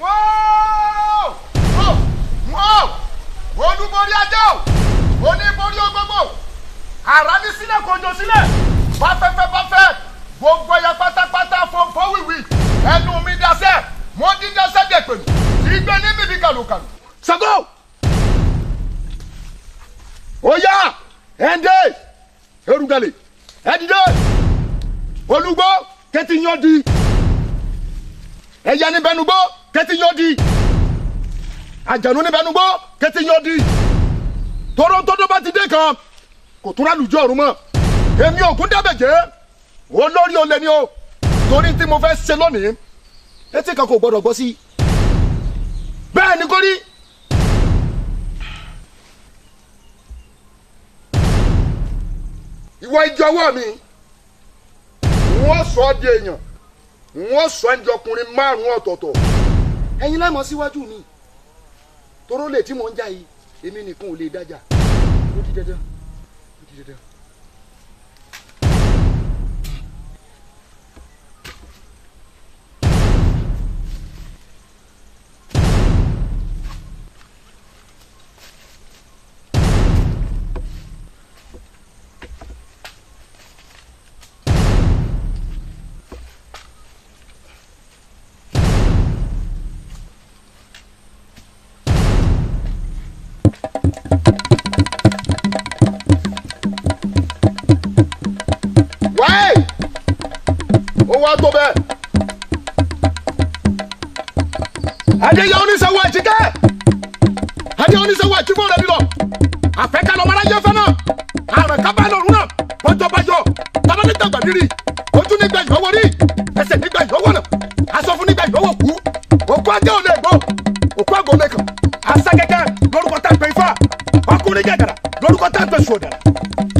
Wọ́ọ̀ wọ́ọ̀ olúborí ajá o, oníborí ogbogbo, àrà ní sílẹ̀ kọjọ sílẹ̀, báfẹ́fẹ́ báfẹ́, gbogbo ẹ̀yà pátápátá fọ́nfọ́n wìwì, ẹnu mi dasẹ́, mo dín dasẹ́ dẹ̀pẹ̀lú tí gbé ní bíbí kàlùkàlù. Ṣàngó ó yá, ẹ̀ǹdẹ́ erùgàlè ẹ̀dìdẹ́ olùgbò kẹ́tì yán di ẹ̀yà níbẹ̀nugbó kẹ́tì yán di àjànú níbẹ̀nugbó kẹ́tì yán di torontodo bá ti dé kan kò tún rálùjọ ọ̀run mọ́. Èmi Ògún dábẹ̀jẹ́ olórí olè ni o, torí tí mo fẹ́ ṣe lónìí etí kan kò gbọdọ̀ gbọ́ sí i, bẹ́ẹ̀ ni kò rí. Ìwọ ìjọ ọwọ́ mi, wọ́n sọ ọ́ di èèyàn, wọ́n sọ ẹ́ di ọkùnrin márùn-ún ọ̀tọ̀ọ̀tọ̀. Ẹ̀yin lẹ́mọ̀ síwájú mi, toró lè tí mò ń jà yìí, èmi nìkan ò lè dájà, ó di dandan, ó di dandan. Wáyé ó wá tó bẹ́ẹ̀. Adéyẹ oníṣòwò àjíkẹ́, adéyẹ oníṣòwò àjíkẹ́ rẹ̀ nílọ àfẹ́kálọ̀ ọmọláyé fẹ́ náà, àrùn kábàá lọ́rùn náà bọ́jọ́bájọ́ tọ́lá nígbà gbàdírí, ojú nígbà ìyọ́wọ́ rí, ẹsẹ̀ nígbà ìyọ́wọ́ náà, aṣọ fún nígbà ìyọ́wọ́ kú, òkú ajé ò lè gbọ́, òkú àgọ́ lè kàn, aṣákẹ́kẹ́ lórúkọ tá a pè ifá, ọkùnrin gàgàrà lórúkọ tá a pè sùọ̀dàrà,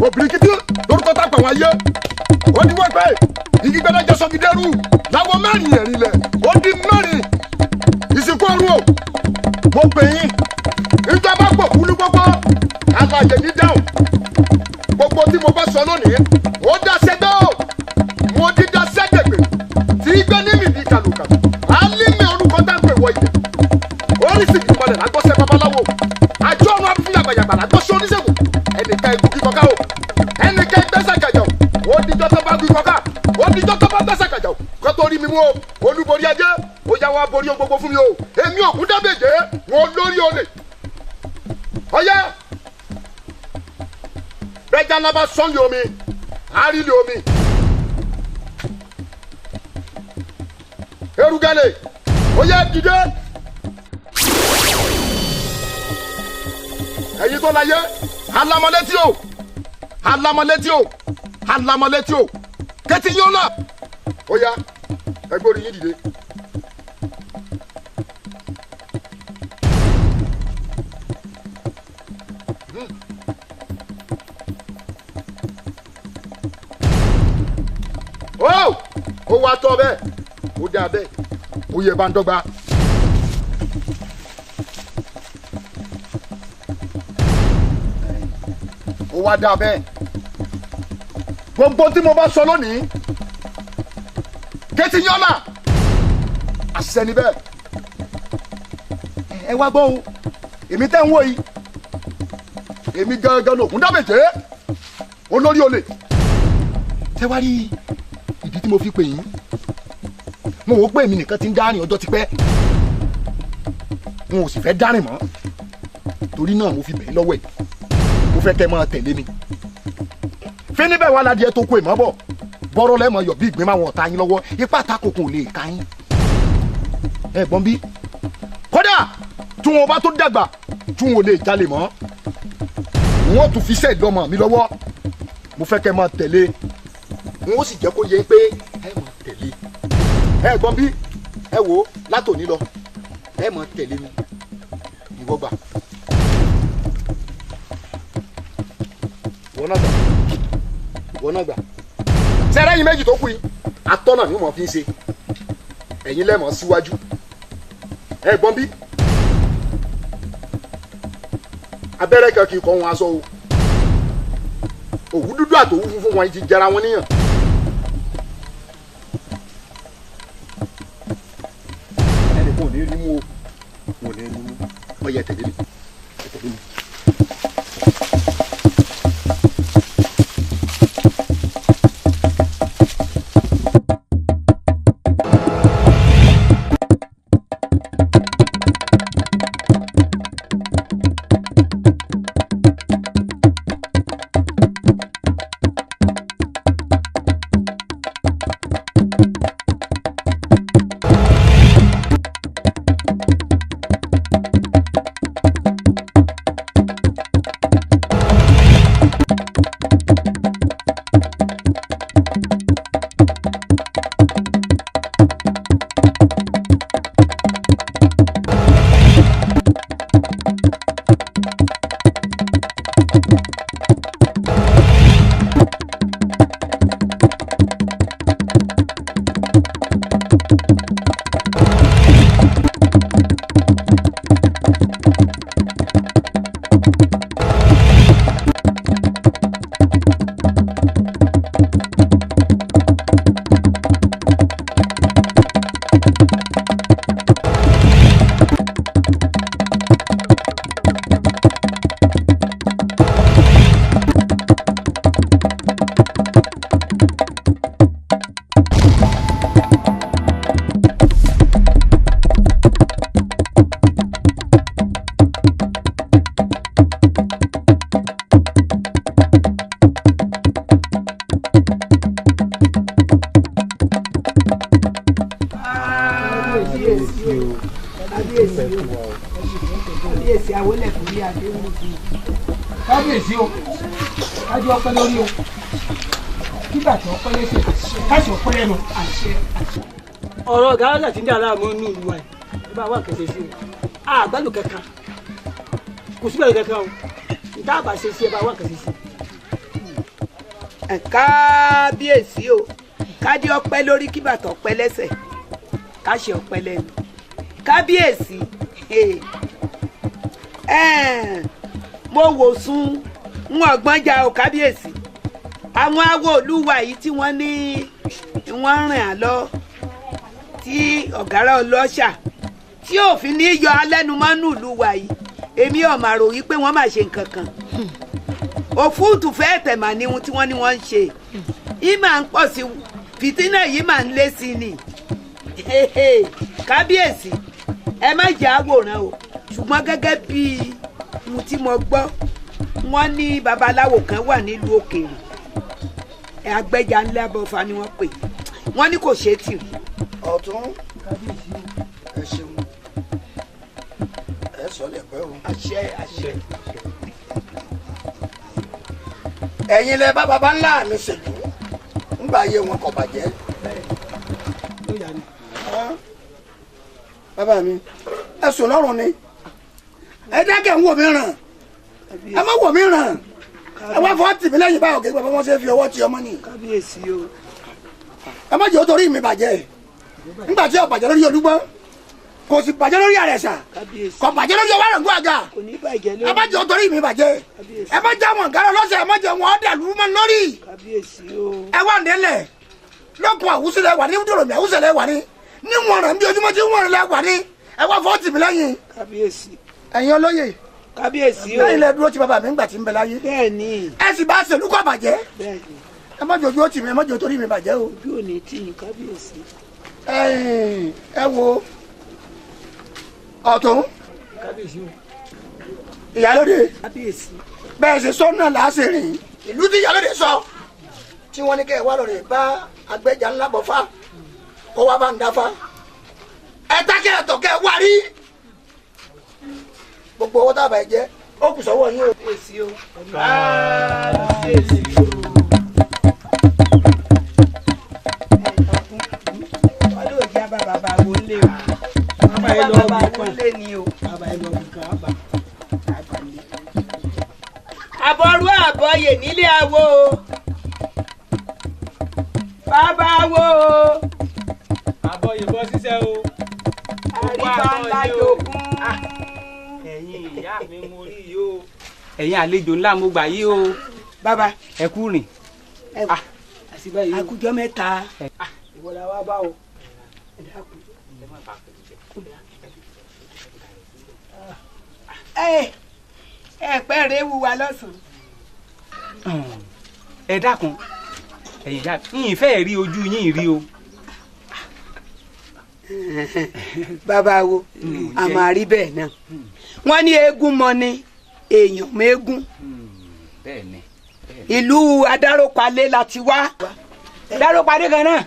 òbíríkìtì lórúkọ tá a pè wọ́n ayé, ó ní wọ́n pé igi gbẹ́dẹ́jọ sọ́gídẹ́rù láwọn mẹ́rin ẹ̀rin lẹ̀, ó di mẹ́rin ìsìnkú ọ̀run o. Mo pè yín ìjọba pọ̀ kúlú gbogbo alàyè ní dáhùn. Gbogbo tí mo bá sọ lónìí ó dá sẹ́gbẹ́ o, mo dídá sẹ́gbẹ̀gbẹ̀ tí gbé ní mi bí kàlùkàlù alímẹ̀ orúkọ tá a pè wọ ilẹ̀ oríṣi ìmọ̀lẹ̀ lágbọ́sẹ̀ babaláwo, àjọ ọ̀run afúnfún yàgbàyàgbà lágbọ́sẹ̀ oníṣègùn, ẹnìkan ikú kíkọ́ká o, ẹnìkan gbẹ́sàgàjà o, ó díjọ́ tó bá kíkọ́ká, ó díjọ́ tó bá gbẹ́sàgàjà o, kó tó rí mi mú o. Olúborí ajé ó yá wá borí ohun gbogbo fún mi o. Èmi Ògún dábèjé wọn lórí olè ọyá bẹ́jà ńlá bá sọ́ọ̀lì omi àárílì omi erugale ó yá dìde. Ẹ̀yin tó láyé alamọlétí o, alamọlétí o, alamọlétí o, kẹtì yín ó là ó yá ẹgbẹ́ orí yín dìde. Ó ó wá tọ́ bẹ́ẹ̀, ó dáa bẹ́ẹ̀, ó yẹ bá ń dọ́gba. Ó wá dáa bẹ́ẹ̀. Gbogbo tí mo bá sọ lónìí kétí yọ́nà àṣẹ ni bẹ́ẹ̀. Ẹ wá gbọ́ o, èmi tẹ́ ń wò yìí, èmi gangan lògùn dábẹ̀jẹ́ olórí olè. Tẹ́ wá rí ìdí tí mo fi pè yín, mo wò ó pé èmi nìkan ti ń dárìn ọjọ́ tipẹ́, n ò sì fẹ́ dárìn mọ́, torí náà mo fi bẹ̀ yín lọ́wọ́ ẹ̀, mo fẹ́ kẹ́ máa tẹ̀lé mi. Fíní bẹ́ẹ̀ wá ládìẹ tó kó ìmọ̀ bọ̀ bọ́rọ̀ lẹ́mọ̀ yọ̀ bí ìgbín máa wọn ọ̀tá yín lọ́wọ́, ipá àtakòkò ò lè ka yín. Ẹ gbọ́n bí kódà tí wọn bá tó dàgbà tí wọn ò lè jalè mọ́, wọn tún fi iṣẹ́ ìdánmọ̀ mi lọ́wọ́. Mo fẹ́ kẹ́ máa tẹ̀lé, wọn ó sì jẹ́ kó yé pé ẹ máa tẹ̀lé. Ẹ gbọ́n bí ẹ wò ó látòní lọ, ẹ máa tẹ̀lé mi. Ìwọ gbà, ìwọ náà gbà, ìwọ náà gbà. Sẹ́rẹ́ yín méjì tó kù yìí, atọ́nà ni wọ́n fi ń ṣe, ẹ̀yin lẹ́mọ̀ síwájú. Ẹ gbọ́n bí abẹ́rẹ́ kan kì í kọ́ wọn aṣọ o, òwú dúdú àtòwú funfun wọn ti jẹra wọn níyàn. Ẹnì kò ní rí mú o, wọn ò ní rí mú. Ọyẹ tẹ̀lé mi, ẹ tẹ̀lé mi. Kábíyèsí awolẹ̀ fúri adéwùsì. Kábíyèsí o, kájú ọpẹ́ lórí o, kígbà tí ọpẹ́ lẹ́sẹ̀ káṣí ọpẹ́ lẹ́nu. Ọ̀rọ̀ gàràgà tí ń dà láàmú inú ìlú wa yìí, ẹ bá wà kẹsẹ̀ sí o, àgbàdo kankan, kò síbẹ̀ kankan o, ìta àbá ṣe sí ẹ bá wà kẹsẹ̀ sí. Kábíyèsí o, kádé ọpẹ́ lórí kígbà tó ọpẹ́ lẹ́sẹ̀ káṣí ọpẹ́ lẹ́nu. Kábíyèsí mo wò sùn ń ọgbọ́n ja o kábíyèsí. Àwọn awo olúwa yìí tí wọ́n ní wọ́n rìn án lọ tí ọ̀gárá ọlọ́ṣà tí òfin ní yọ alẹ́numọ́nù ìlú wa yìí, èmi ò mà rò wípé wọ́n máa ṣe nǹkan kan. Òfúùtù fẹ́ẹ̀ tẹ̀mà ní ohun tí wọ́n ní wọ́n ń ṣe yìí máa ń pọ̀ sí, fìtínà yìí máa ń lé sí ni. Kábíyèsí ẹ má jẹ́ àwòrán o, ṣùgbọ́n gẹ́gẹ́ bí ohun tí mo gbọ́, wọ́n ní babaláwo kan wà nílùú òkèèrè, Agbẹ́ja ńlá bọ́fà ni wọ́n pè, wọ́n ní kò ṣeé tì rí. Ọ̀tún ẹ ṣeun, ẹ sọ lẹ́pẹ́ o. Àṣẹ àṣẹ. Ẹ̀yin lẹ bá baba ńlá mi ṣèlú ńgbà ayé wọn kò bàjẹ́. Bàbá mi ẹ sùn lọ́rùn ni, ẹ dákẹ́ ń wò mí ràn, ẹ má wò mí ràn, ẹ wá fọ́ tì mí lẹ́yìn báyọ̀ kí bàbá wọn ṣe fi ọwọ́ ti ọmọ ni. Kábíyèsí o. Ẹ má jẹ́ ó torí mi bàjẹ́, nígbà tí ó bàjẹ́ lórí Olúgbọ́n, kò sì bàjẹ́ lórí Àrẹ̀sà, kò bàjẹ́ lórí Ọwárangún àga. Ẹ má jẹ́ ó torí mi bàjẹ́, ẹ má jẹ́ àwọn nǹkan lọ́sẹ̀, ẹ má jẹ́ wọn dàlú mọ́ lórí. Ẹ wà nílẹ̀ lọ́kùn àwùsílẹ̀ wà ní dòròmì àwùsílẹ̀ wà ní níwọ̀n rẹ̀ bí ojúmọ́ tí wọ́n rẹ̀ wà ní. Ẹ wá fọ́ tì mí lẹ́yìn. Kábíyèsí. Ẹ̀yin olóyè. Kábíyèsí o. Lẹ́yìn lẹ dúró ti bàbá mi ńgbà tí ń bẹ láyé. Bẹ́ẹ̀ni. Ẹ sì bá ṣèlú kọ́ bàjẹ́. Bẹ́ẹ̀ni. Ẹ má jòjú ó tì mí, ẹ má jòjú torí mi bàjẹ́ o. Ojú ò ní tì yín kábíyèsí. Ẹ wo ọ̀tún. Kábíyèsí o. Ìyálóde. Kábíyèsí. Bẹ́ẹ̀ ṣe sọ náà là á ṣe rìn. Ìlú tí ìyálóde sọ tí wọ́n ní kẹ́ ẹ wá lọ rè bá Agbẹ́ja ńlá bọ̀ fá kó wá bá ń dáfá. Ẹ dákẹ́ ẹ̀tọ́ kẹ́ ẹ wá rí. Gbogbo owó tá a bá ẹ jẹ ó kù sọ́wọ́ yín o. Kábíyèsí o. Kábíyèsí o. Ọlọ́run jẹ́ bá bàbá wo lé o. Bàbá yẹn lọ Bàbá bí wo kan. lé ni o. Bàbá yẹn lọ bí kan àbá. Àbọ̀rú àbọ̀yè nílé awo o. Bàbá wo o. Àbọ̀yè bọ́ sísẹ́ o. Àríbá ńlá jogún. Ẹ̀yin ìyá mi mo rí yìí o. Ẹ̀yin àlejò ńlá mo gbà yìí o. Bàbá. Ẹ kú rìn. Àkùjọ mẹ́ta. Ìwọ la wá bá o. Ẹ dákun. Ẹ ẹ pẹ́ rẹ̀ wù wá lọ́sàn-án. Ẹ dákun ẹ̀yin ìyá mi ìfẹ́ rí ojú yín rí o. Bàbá wo a máa rí bẹ́ẹ̀ náà wọ́n ní eégún mọ ni èèyàn mẹ́gún. Ìlú Adárópalé la ti wá. Adárópalé kan náà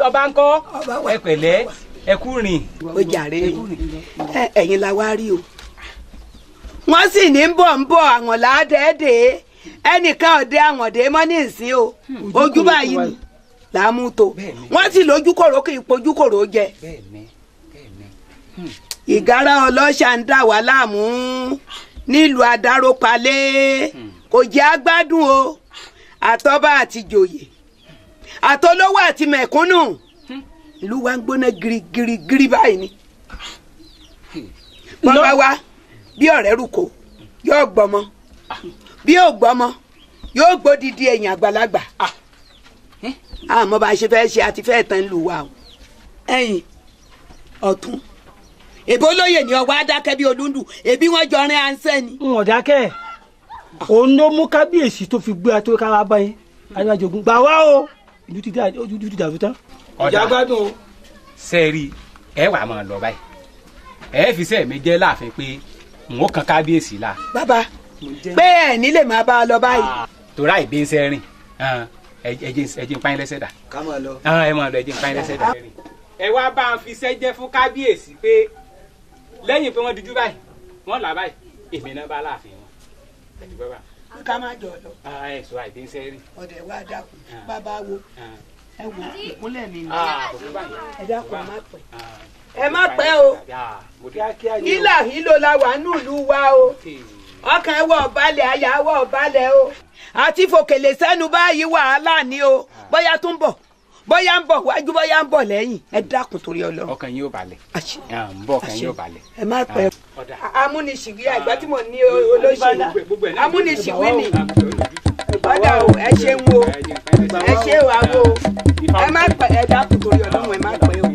ọba ń kọ́ ẹ pẹ̀lẹ́ ẹ kú rìn. Ó jàre ẹ̀yin la wá rí o. Wọ́n sì ní ń bọ̀ àwọn làádẹ́ẹ̀dẹ́ ẹnìkan ọ̀dẹ àwọn ọ̀dẹ mọ́ ní ìsín o ojú báyìí ni làámú tó wọ́n sì lójú kòrò kì í pojú kòrò jẹ. Ìgárá ọlọ́ṣà ń dà wá láàmú nílùú Adárópalé kò jẹ́ agbádùn o àtọ́ba àti joyè àtọlówó àti mẹ̀kúnnù ìlú wa ń gbóná girigirigiri báyìí ni. Wọ́n bá wá bí ọ̀rẹ́ rúkọ yóò gbọ́mọ bí yóò gbọ́mọ yóò gbódìdí ẹ̀yìn àgbàlagbà àmọ́ bá a ṣe fẹ́ ṣe àti fẹ́ tán lù wá o. Ẹ̀yìn ọ̀tún èbó lóye ni ọwọ́ adákẹ́ bí olúndù èbí wọ́n jọ rin ansẹ́ ni. N ò dákẹ́ òun ló mú kábíyèsí tó fi gbé ató kára báyìí alájogun gbà wá o ìlú ti dàrú tán. Ọ̀dà gbádùn o. Sẹ́ẹ̀rì ẹ wà máa lọ báyìí ẹ fi sẹ́ẹ̀ mi jẹ́ láàfin pé n ó kan kábíyèsí la. Bàbá pé ẹ ní lè máa bá a lọ báyìí. Torá ìbí ń sẹ́rìn ẹ jẹ́ n pa yín lẹ́sẹ̀ dà. Ká máa lọ. Ẹ máa lọ ẹ jẹ́ n pa yín lẹ́sẹ̀ dà. Ẹ wá bá ń fi iṣẹ́ jẹ́ fún kábíyèsí pé lẹ́yìn pé wọ́n dijú báyìí wọ́n là báyìí èmi náà bá láàfin wọn. Ká má jọ lọ. Ẹ sọ àìbí ń sẹ́rìn. Ọ̀dẹ̀ wa dákun bàbá wo ẹ wo ìkúnlẹ̀ mi ni ẹ dákun má pẹ́ ẹ má pẹ́ o hílà hílò la wà nílùú wa o ọkàn wọ̀ balẹ̀ àyà wọ̀ balẹ̀ o àti fòkèlè sẹ́nu báyìí wàhálà ni o bóyá tún bọ̀ bóyá ń bọ̀ wájú bóyá ń bọ̀ lẹ́yìn ẹ dákun torí Ọlọ́run. Ọkàn yín ó balẹ̀ ń bọ̀ ọkàn yín ó balẹ̀. Ẹ má pẹ́ amúnisìwí àgbà tí mo ní olóṣèlú amúnisìwí ni ọ̀dà o ẹ ṣeun o ẹ ṣe o àwo ẹ má pẹ́ ẹ dákun torí Ọlọ́run ẹ má pẹ́ o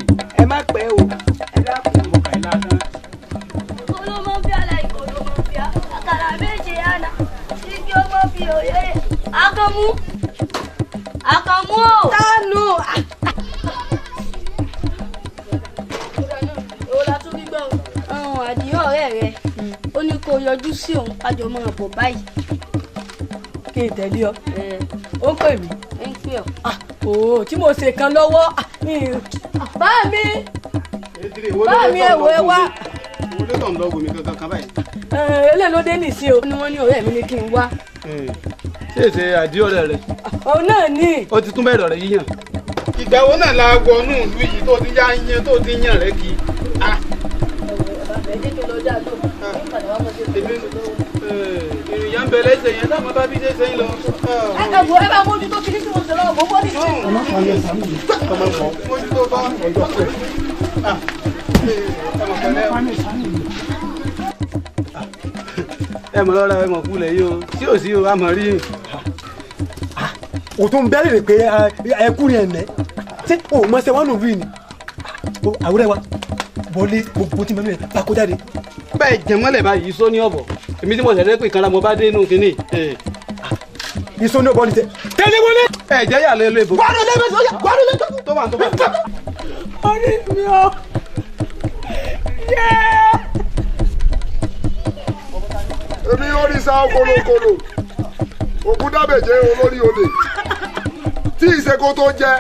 ẹ má pẹ́ o ẹ dákun. Àkànmú Àkànmú o. Tánù. Èwo la tún rí gbọ́ o. Àdìyàn ọ̀rẹ́ rẹ̀ ó ní kó yọjú sí òun kájọ máa bọ̀ báyìí. Kí n tẹ̀lé ọ. Ó ń pè mí. Ó ń pè ọ́. Òò tí mo ṣe kan lọ́wọ́. Bá mi bá mi ẹ̀wọ̀ ẹ wá. Owó ló tàn lọ́gùn mi kankan kan báyìí. Eléyìí ló dé nìsín o. Ó ní wọ́n ní ọ̀rẹ́ mi ní kí n wá. Ṣé èsè àdìo rẹ rẹ. Òun náà ní. Ó ti tún bẹ̀rẹ̀ rẹ yíyàn. Ìgbà wo náà la wọnú ìlú yìí tó ti yá yan tó ti yàn rẹ kí. Ìrìn yà ń bẹ lẹ́sẹ̀ yẹn táwọn bá bí ṣe ṣe ń lọ. Ẹ wo ẹ bá mójútó kí ní tí mo ṣe lọ́wọ́ mo bọ́ ní ìṣe. Mójútó bá. Ẹ mọ̀ lọ́ra ẹ mọ̀ kú lẹ̀ yìí o sí ò sí o a mọ̀ rí. O tún bẹ́ẹ̀ rè pé ẹkú ni ẹ̀nẹ́ ṣé o mọ̀ ṣe wọ́n nù rí ni àwúrẹ́ wa wọlé gbogbo tí mẹ́rin bá kó jáde. Bẹ́ẹ̀ jẹ́ mọ́lẹ̀ báyìí iṣó ní ọ̀bọ̀ èmi tí mo ṣẹ̀ṣẹ̀ pé ìkanra mo bá dé inú kínní. Iṣó ní ọ̀bọ̀ ni tẹ tẹ́lẹ̀ wọlé. Ẹ jẹ́ yà lé lóye bò. Wàá lọ lẹ́gbẹ̀ẹ́ sọ́yà wàá lọ lẹ́gbẹ̀ẹ́. Tó bá tó bá. Orí mi o. Èmi òrìṣà kolokolo Ògúndábèjé olórí olè tí ìṣègùn tó jẹ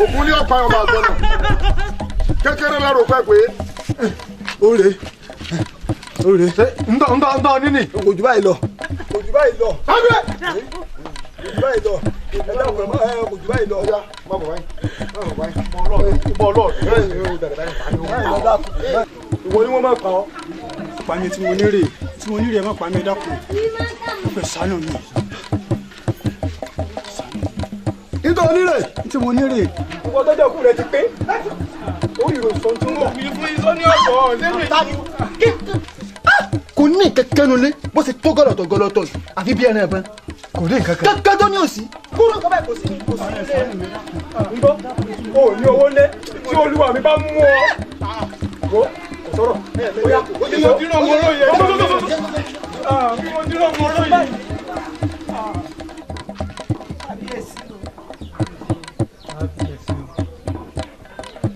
Ògún ní ọ̀pá ọba àgbọ̀nà kékeré lẹ́rù pẹ́ pé. Oore oore ntọ́ ntọ́ ntọ́ nínì kò jù báyìí lọ kò jù báyìí lọ kò jù báyìí lọ ẹ dákun ẹ kò jù báyìí lọ. Má bọ̀ báyìí má bọ̀ báyìí bọ́ ọlọ́ọ̀dù ìwọ ni wọ́n máa pa ọ́. Pa mi tí mo ní rè tí mo ní rè ẹ má pa mi ẹ dákun ó fẹ́ ṣàánú mi. Nítorí onírè tí mo ní rè. Ìwọ tọ́jú ọkùnrin rẹ ti pé orí ìròyìn sọ tó ń bọ̀. Mi fún iṣó ní ọ̀pọ̀ lẹ́nu. Kò ní kẹ̀kẹ́ nulẹ̀ bó ṣe tó gọlọ̀tọ̀ gọlọ̀tọ̀ àfi bí ẹran ẹ̀bọn. Kò rí nǹkan kan. Kankan tó ní òsì. Kúrò nǹkan báyìí kò sí kò sí ilé. Ń gbọ́, o ò ní owó lé tí olúwa mi bá mú ọ. Wo kò sọ̀rọ̀. Ó yá, ó ti mo dúró mo róye. Mo dúró mo róye. Kábíyèsí o.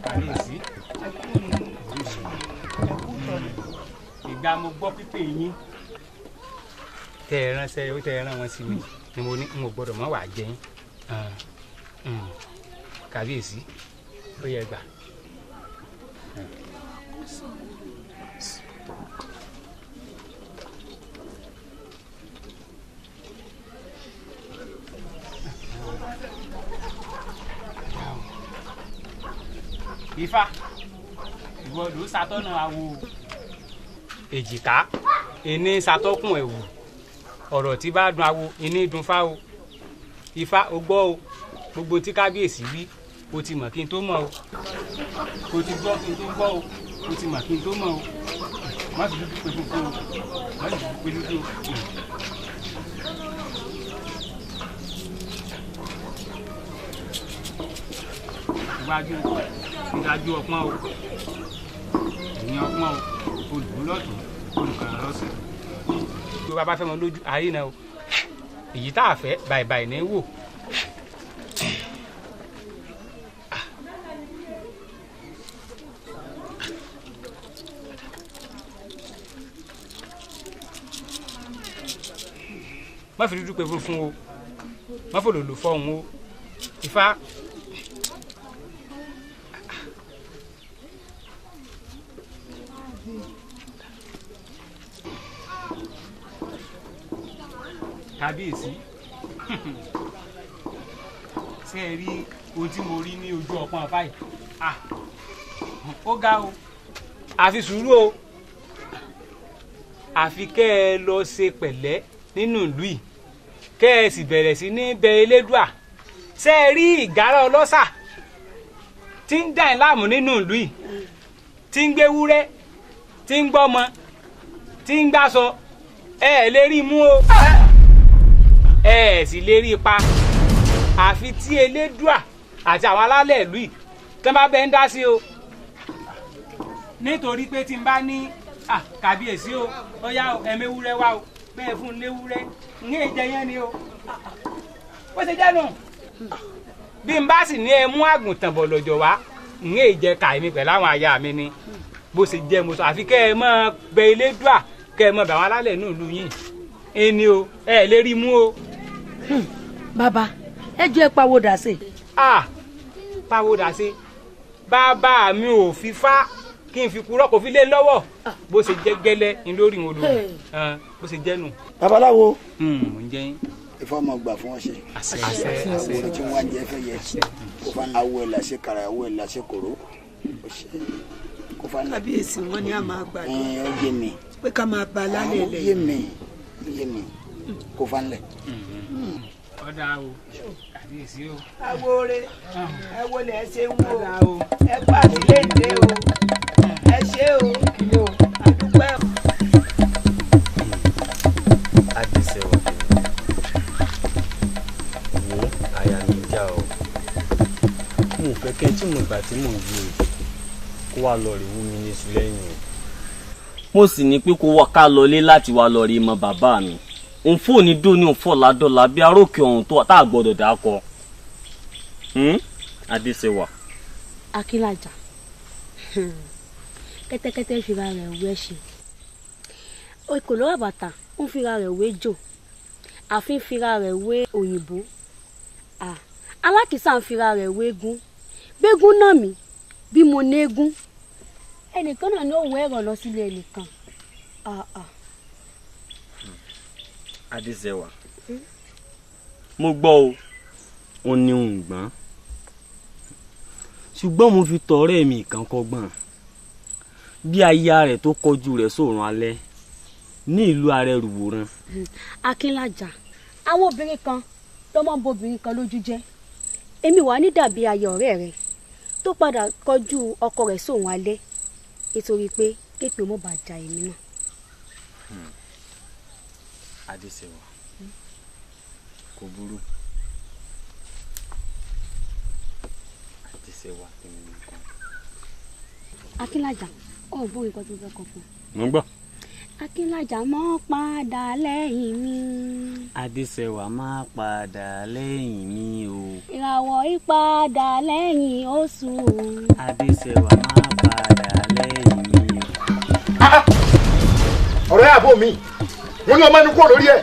Kábíyèsí. Ìgbà mo gbọ́ pípé yín tẹ ẹ ránṣẹ́ ó tẹ ẹ rán wọn sí mi ni mo ní n ò gbọ́dọ̀ mọ́ wàá jẹ yín. Kábíyèsí ó yẹ gbà. Ifá ìwọ ló ṣàtọ́nà awo èjìká ẹni ṣàtọ́kùn ẹ̀wù ọ̀rọ̀ tí bá dùn awo ẹni dùn fá o. Ifá o gbọ́ o, gbogbo tí kábíyèsí wí o ti mọ̀ kí n tó mọ̀ o, o ti gbọ́ kí n tó gbọ́ o, o ti mọ̀ kí n tó mọ̀ o. Má fi dúdú pé funfun o, má fi dúdú pé dúdú o. Iwájú ìdájú ọpọ́n o, ẹ̀yìn ọpọ́n o, olùlọ́tún olùkàrà lọ́sìn. Bí wàá bá fẹ́ mọ lójú ayé náà o, èyí tá a fẹ́ bàìbàì ní wò. Má fi dúdú pé funfun o, má fò lòlò fọ́hùn o. Ifá. Kábíyèsí, ṣé ẹ rí ohun tí mo rí ní ojú ọpọ́n báyìí? Ó ga o, àfi sùúrù o, àfi kẹ́ ẹ lọ ṣe pẹ̀lẹ́ nínú ìlú yìí, kẹ́ ẹ sì bẹ̀rẹ̀ sí ní bẹ Elédùà. Ṣé ẹ rí ìgárá ọlọ́ṣà tí ń dà yín láàmú nínú ìlú yìí, tí ń gbéwúrẹ́, tí ń gbọ́mọ, tí ń gbáṣọ, ẹ ẹ lè rí mú o, ẹ sì lè rí ipa, àfi tí Elédùà àti àwọn alálẹ̀ ìlú yìí tí wọ́n bá bẹ́ ń dá sí o. Nítorí pé tí n bá ní kábíyèsí o, ó yá o, ẹ̀mẹ́wúrẹ́ wá o, bẹ́ẹ̀ fún un léwúrẹ́ ń yé jẹ yẹn ni o, bó ṣe jẹ́ nù. Bí n bá sì ní ẹ mú àgùntàn bọ̀ lọ́jọ́ wá, ń yé jẹ kàìmí pẹ̀lú àwọn aya mi ni, bó ṣe jẹ́ mo sọ. Àfi kẹ́ ẹ mọ́ bẹ Elédùà, kẹ́ ẹ mọ́ bẹ àwọn alálẹ̀ inú ìlú yìí ẹni o, ẹ lè rí mú o. Bàbá ẹ jẹ́ ẹ pawódà sí. Pawódà sí, bàbá mi ò fi fá kí n fi kúrọ́ kò fi lé lọ́wọ́, bó ṣe jẹ́ gẹ́lẹ́ ní lórí wọn lórí bó ṣe jẹ́ nù. Babaláwo mò ń jẹ́ yín. Ifá ọmọ gbà fún ọ ṣe. Àṣẹ àṣẹ. Àwọn tí wọn jẹ fẹ́ yẹ kó fa awọ ẹ̀ làṣẹ kàrà awọ ẹ̀ làṣẹ kòró. Kábíyèsí wọn ni a máa gbàdúrà. Ó yé mi. Pé ká máa ba lálẹ́ ilẹ̀. Ó yé mi, ó yé mi, kó fa ńlẹ̀. Ọ̀dà o, kábíyèsí o. Awore ẹ wo lẹ ṣe ń wo, ẹ kú àtìlẹ́yìn o, ẹ ṣé o, àdúpẹ́ o. Adéṣẹ́wà, wo àyà mi já o, mo fẹ́ kẹ́ tí mo gbà tí mò ń gbé o kó wá lọ rí wú mi ní sùn lẹ́yìn o. Mo sì ní pé kó wá ká lọlé láti wá lọ rí mọ bàbá mi. Òun fò ní dóní òun fò ládọ́la bí aróòkè ọ̀hún tó tá a gbọ́dọ̀ dà kọ. Adéṣẹ́wà. Akínlàjà, kẹ́tẹ́kẹ́tẹ́ fira rẹ̀ wé ẹṣin, okòló àbàtà ń fira rẹ̀ wé jò, àfin fira rẹ̀ wé òyìnbó, alákìísà ń fira rẹ̀ wé eégún, gbégún náà mi bí mo ní eégún, ẹnìkan náà ní òun ẹ̀rọ lọ sílé ẹnìkan. Adéṣẹ́wà, mo gbọ́ o, ó ní òun gbọ́n, ṣùgbọ́n mo fi tọ̀rẹ́ mi kan kọ́gbọ́n bí aya rẹ̀ tó kọjú rẹ̀ sóòrùn alẹ́ ní ìlú Arẹrùwòran. Akínlàjà, àwọn obìnrin kan ló máa ń bo obìnrin kan lójú jẹ́. Èmi wà ní dàbí aya ọ̀rẹ́ rẹ̀ tó padà kọjú ọkọ rẹ̀ sóòrùn alẹ́ nítorí pé kéèpé mọ́ bàa ja èmi náà. Adéṣẹ́wà, Kò burú. Adéṣẹwà tèmi nìkan. Akínlájà, ọ̀ bó nǹkan tó fẹ́ kọ fún un. Mo ń gbọ́. Akínlájà mọ́ padà lẹ́yìn mi. Adéṣẹwà má padà lẹ́yìn mi o. Ìràwọ̀ ìpadà lẹ́yìn oṣù. Adéṣẹwà má padà lẹ́yìn mi o. Ọ̀rẹ́ àbò mi, wọ́n ní ọmọ ẹni kúrò lórí ẹ̀.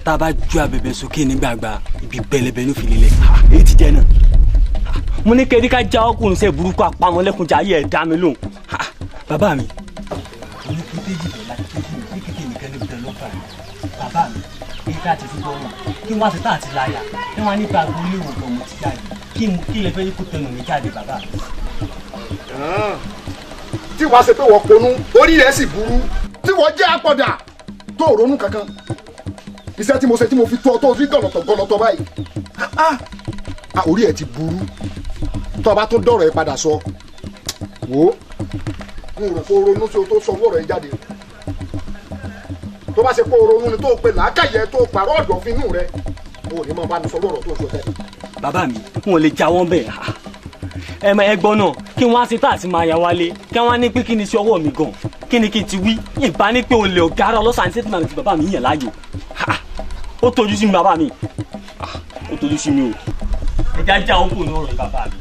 Tá a bá ju abẹ̀bẹ̀ sókè ní gbàgbà, ibi pẹlẹbẹ ló fi lélẹ̀. Èyí ti jẹ náà. Mo ní kẹ́rí ká já ọkùnrin sẹ́ burúkú apamọ́lẹ́kùnjà ayé ẹ̀ dá mi lóhùn. Bàbá mi. Oníkútéjì bẹ̀ láti tẹ́jú mi ní kékeré nìkan ló bẹ̀ lọ́fà mi. Bàbá mi, èyí ká ti fi gbọ́ wọn. Kí wọ́n á ti tá àti láyà. Kí wọ́n á nípa agboolé òògùn ọmọ ti jáde. Kí lè fẹ́ yí kó tẹnu mi jáde bàbá mi. Tí wàá ṣe pé wọ́n ponú, orí rẹ̀ sì burú. Tí wọ́n jẹ́ apọ̀dà tó ronú kankan. Iṣẹ́ tí mo ṣe tí mo fi tó ọ tó rí gọ̀lọ̀tọ̀ gọ̀lọ̀tọ̀ báyìí. Orí ẹ̀ ti burú. Tó o bá tún dọ̀rọ̀ ẹ padà sọ. Wò ó. N rò kó ronú sí o tó sọ owó rẹ̀ jáde. Tó bá ṣe kó ronú ni tó pe làákàyè tó pàrọ̀ ọ̀dọ̀fin inú rẹ̀. O ò ní máa bá mi sọ lọ́rọ̀ tó sọ tẹ́lẹ̀. Bàbá mi, n ò lè jáwọ́ bẹ́ẹ̀. Ẹ mọ ẹgbọ́n náà kí wọ́n á ṣe tá àti máa ya wálé kí wọ́n á ní pé kí ni sí ọwọ́ mi gan kí ni kí n ti wí ìbá ní pé olè ọ̀gá ara ọlọ́sàn àti sẹ́tìmọ̀ àti bàbá mi yàn láàyò. Ó tójú sí mi bàbá mi, ó tójú sí mi o. Ẹja já òkú ní ọ̀rọ̀ bàbá mi.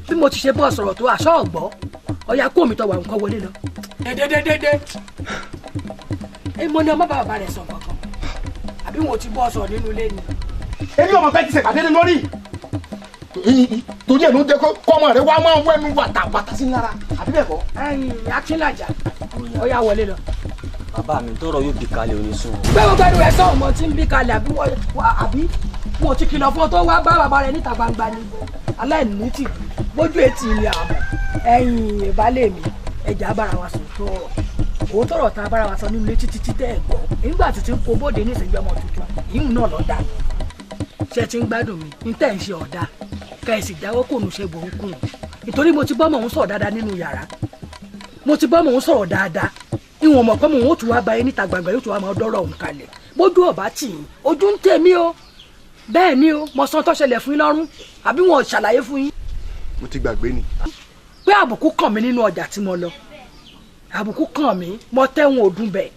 Bí mo ti ṣe bọ́ sọ̀rọ̀ tó aṣọ ọ̀gbọ́ ọ̀ya kó mi tọwọ́ nǹkan wọlé lọ. Dédédédé èmo ni ọmọ bàbá rẹ̀ sọ kankan àbí wọn ò ti bọ́ sọ̀rọ̀ nínú ilé ni. Èmi ọmọ fẹ́ ti ṣèpàdé lé lórí. Torí ẹ̀ ló jẹ́ kó ọmọ rẹ wá máa ń wẹ́nu wàtàwàtà sí lára àbí bẹ́ẹ̀ kọ́. Ẹ̀yin Akínlájà ọ̀ya wọlé lọ. Bàbá mi tọrọ yóò bí kalẹ̀ onísùn. Gbé gbogbo ẹnu rẹ sọ̀rọ̀ mọ́ tí ń bí kalẹ̀ àbí wọn ò ti kìlọ̀ fún ọ tó wá bá bàbá rẹ níta gbangba ni aláìní tì bójú etí ni àmọ́ ẹ̀yin ìbálẹ̀ mi ẹ̀jẹ̀ abára wa sùn tó ọ̀rọ̀ òun tọrọ ta abára wa sọ nínú ilé títí títẹ́ ẹ̀ gbọ́ nígbà tí ti ń kó bóde ní ìsìnkú ọmọ tuntun ìhùn náà lọ́ọ́ dà ṣe ti ń gbádùn mi ní tẹ́ ń ṣe ọ̀dà ká ẹ sì jáwọ́ kò nù ṣe burúkú nítorí mo ti bọ́ mọ̀ ń sọ̀rọ̀ dáadáa nínú yàrá mo ti bọ́ mọ̀ ń sọ̀rọ̀ dáadáa ìwọ̀n mọ̀ pé mò ń tún wá ba yín níta gbangba yóò tún wá máa dọ́rọ̀ òun kalẹ̀ bójú ọ̀bá tì yín ojú ń tèmi o bẹ́ẹ̀ ni o mo sọ tó ṣẹlẹ̀ fún yín lọ́rùn àbí wọn ò ṣàlàyé fún yín. Mo ti gbàgbé ni. Pé àbùkù kàn mí nínú ọjà tí mo lọ àbùkù kàn mí mo tẹ́wọ̀n òdùn bẹ̀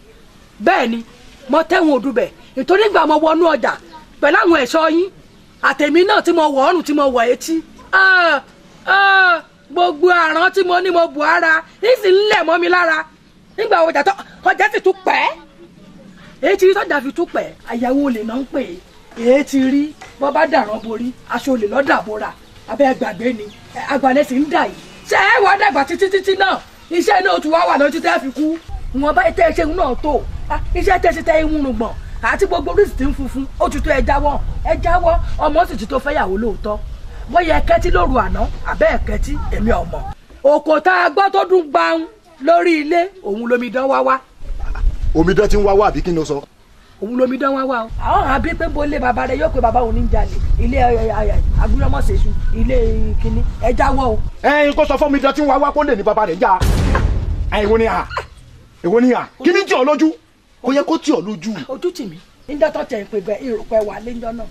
bẹ́ẹ̀ ni mo tẹ́wọ̀n òdùn bẹ̀ nítorí ìgbà mo wọnú ọjà pẹ̀lú àwọn ẹ̀ṣọ́ yín àtẹ̀mí náà tí mo wọ̀ ọrùn tí mo wọ̀ etí gbogbo àrán tí mo ní mo bù ara nísì ń lẹ̀ mọ́ mi lára nígbà ọjà tó ọjà sì tún pẹ́ èyí ti rí tọ́jà fi tún pẹ́ àyàwó olè náà ń pè é èyí ti rí bọ́ bá dàrán borí aṣọ olè lọ́dà bora abẹ́ gbàgbé ni àgbàlẹ̀ sì ń dà yìí ṣé ẹ wàá dàgbà títí títí náà iṣẹ́ náà tún wá wà lójú tẹ́ fi kú wọn bá tẹ́ ṣe náà tó iṣẹ́ tẹ́ ṣe tẹ́ ìwúrun gbọ̀n àti gbogbo oríṣi tí ń funfun ó ti tó ẹ jáwọ́ ẹ jáwọ́ ọmọ sì ti tó fẹ́yàwó lóòótọ́ bóyá ẹkẹ́tí lóru àná àbẹ́ ẹ̀kẹ́tí èmi ọmọ òkò tá a gbọ́ tó dún gbàùn lórí ilé òun lomidan wá wá. Omidan ti ń wá wá àbí kí ni o sọ. Òun lomidan wá wá o. Àwọn àbí pé bó lé bàbá rẹ yóò pé bàbá òun ní jalè ilé agbúyọmọ̀sẹ̀sù ilé kínní ẹ jáwọ́ o. Ẹyin kó sọ fún omidan tí ń wá wá kó lè ní bàbá rẹ já èwo ni à èwo ni à kí ni tì ọ́ lójú kò yẹ kó tì ọ́ lójú. Ojú tì mí níjọ́ tó tẹ̀ ń pè bẹ́ẹ̀ ìrùpẹ̀ wà léjọ́ náà.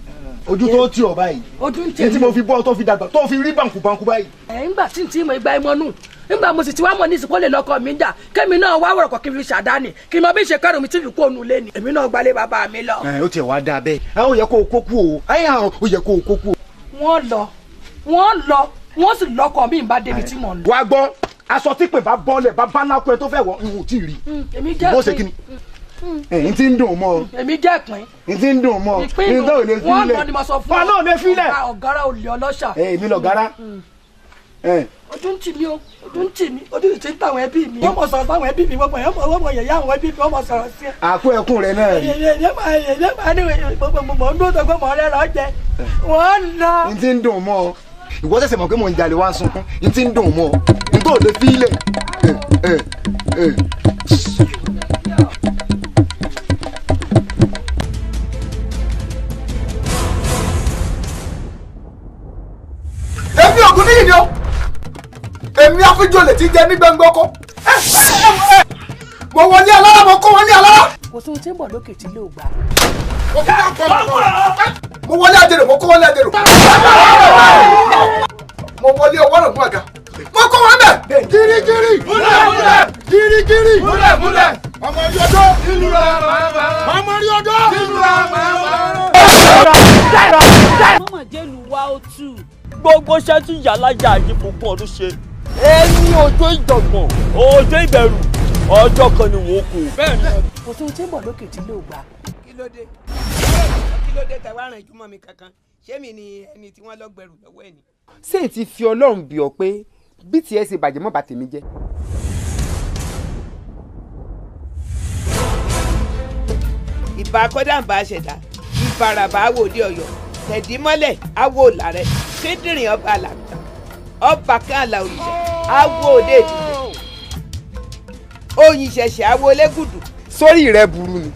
Ojú tó tì ọ́ báyìí ojú ń tì mí tí mo fi bọ́ tó fi dàgbà tó fi rí bàǹkù bàǹkù báyìí. Ẹ ńgbà tí n tí mo gba ẹmọ nù ńgbà mo sì ti wá mọ̀ ní ìsìnkú lè lọ́kọ mi jà kémi náà wá wọ̀rọ̀kọ̀ kí n fi ṣàdánì kí n mọ bí ṣe kẹrù mi tí fi kó ònú lé ni èmi náà gbalé bàbá mi lọ. Ẹ ó tiẹ̀ wá dáa bẹ́ẹ̀ ẹ ó yẹ kó o kó kú o ẹ ó yẹ kó o kó kú o. Wọ́n lọ wọ́n lọ wọ́n sì lọ́kọ mi bá débi tí mò ń lọ. Wàá gbọ́ aṣọ tí pè bá bọ́ọ̀lẹ̀ bá bá lákùn ẹ tó fẹ́ wọ̀ n ò tí ì rí. Èmi jẹ́ bó ṣe kí ni ẹ̀yin tí ń dùn mọ́. Èmi jẹ́ ìpín. N tí ń dùn mọ́. Ìpín nù wọ́n lọ ni mo sọ fún ọ. Wọn náà lè filẹ̀. Ọ̀gára olè ọlọ́ṣà. Èmi lọ̀gára. Ojú ń tì mí o ojú ń tì mí ojú sì ti ń tàwọn ẹbí mi. Wọ́n mọ̀ sọ̀rọ̀ sáwọn ẹbí mi wọ́n mọ̀ yẹ̀yẹ́ àwọn ẹbí mi wọ́n mọ̀ sọ̀rọ̀ sí ẹ. Àpò ẹkún rẹ náà rí. Yẹ̀yẹ́ máa ní mọ̀ ń dúró sọ pé mọ̀ rẹ́rọ̀ jẹ. Wọ́n lọ. N tí ń dùn mọ́ ìwọ ṣẹ̀ṣẹ̀ mọ̀ pé mò ń jalè wá sunkún n tí ń dùn mọ́ n tó lè filẹ̀. Èmi Ògúnníyì ni o èmi àfijọ́lẹ̀ ti jẹ ní gbangba ọkọ Mo wọlé alára, mo kó wọlé alára. Kò sí ohun tí ń bọ̀ lókè tí lè gbà. Mo wọlé àjẹrò, mo kó wọlé àjẹrò. Mo wọlé ọwọ́ rẹ̀ mú àga. Mo kó wọn bẹ̀. Gírígírí. Múlẹ̀ múlẹ̀. Gírígírí. Múlẹ̀ múlẹ̀. Ọmọ rí ọdọ́. Ìlú ra màmá. Ọmọ rí ọdọ́. Ìlú ra màmá. Mọ̀mọ́ jẹ́lu wa ó tù. Gbogbo iṣẹ́ tí yàlájà yìí fún ọdún ṣe. Ẹni ọjọ́ ìjọ̀gbọ̀n, ọjọ́ ìbẹ̀rù, ọjọ́ kan ni wọ́n kú. Kò sí ohun tí ń bọ̀ lókè tí lè gbà. Kí ló dé? Kí ló dé tẹ wá ràn jùmọ̀ mi kankan? Ṣé mi ni ẹni tí wọ́n lọ gbẹrù lọ́wọ́ ẹ̀ ni? Ṣé ẹ ti fi Ọlọ́run bí ọ pé bí tiẹ̀ ṣe bàjẹ́ mọ́ bá tèmi jẹ́? Ìbà kọ́dàǹbà ṣẹ̀dá, ìfarabà awòde Ọ̀yọ́, tẹ̀dímọ́lẹ̀ awo làrẹ̀, kíndìnrín ọba àlàkà, ọba kan àlà òrìṣà, awo òde ìdìbò, oyin ṣẹ̀ṣẹ̀ awo lẹ́gùdù. Sórí rẹ burú ni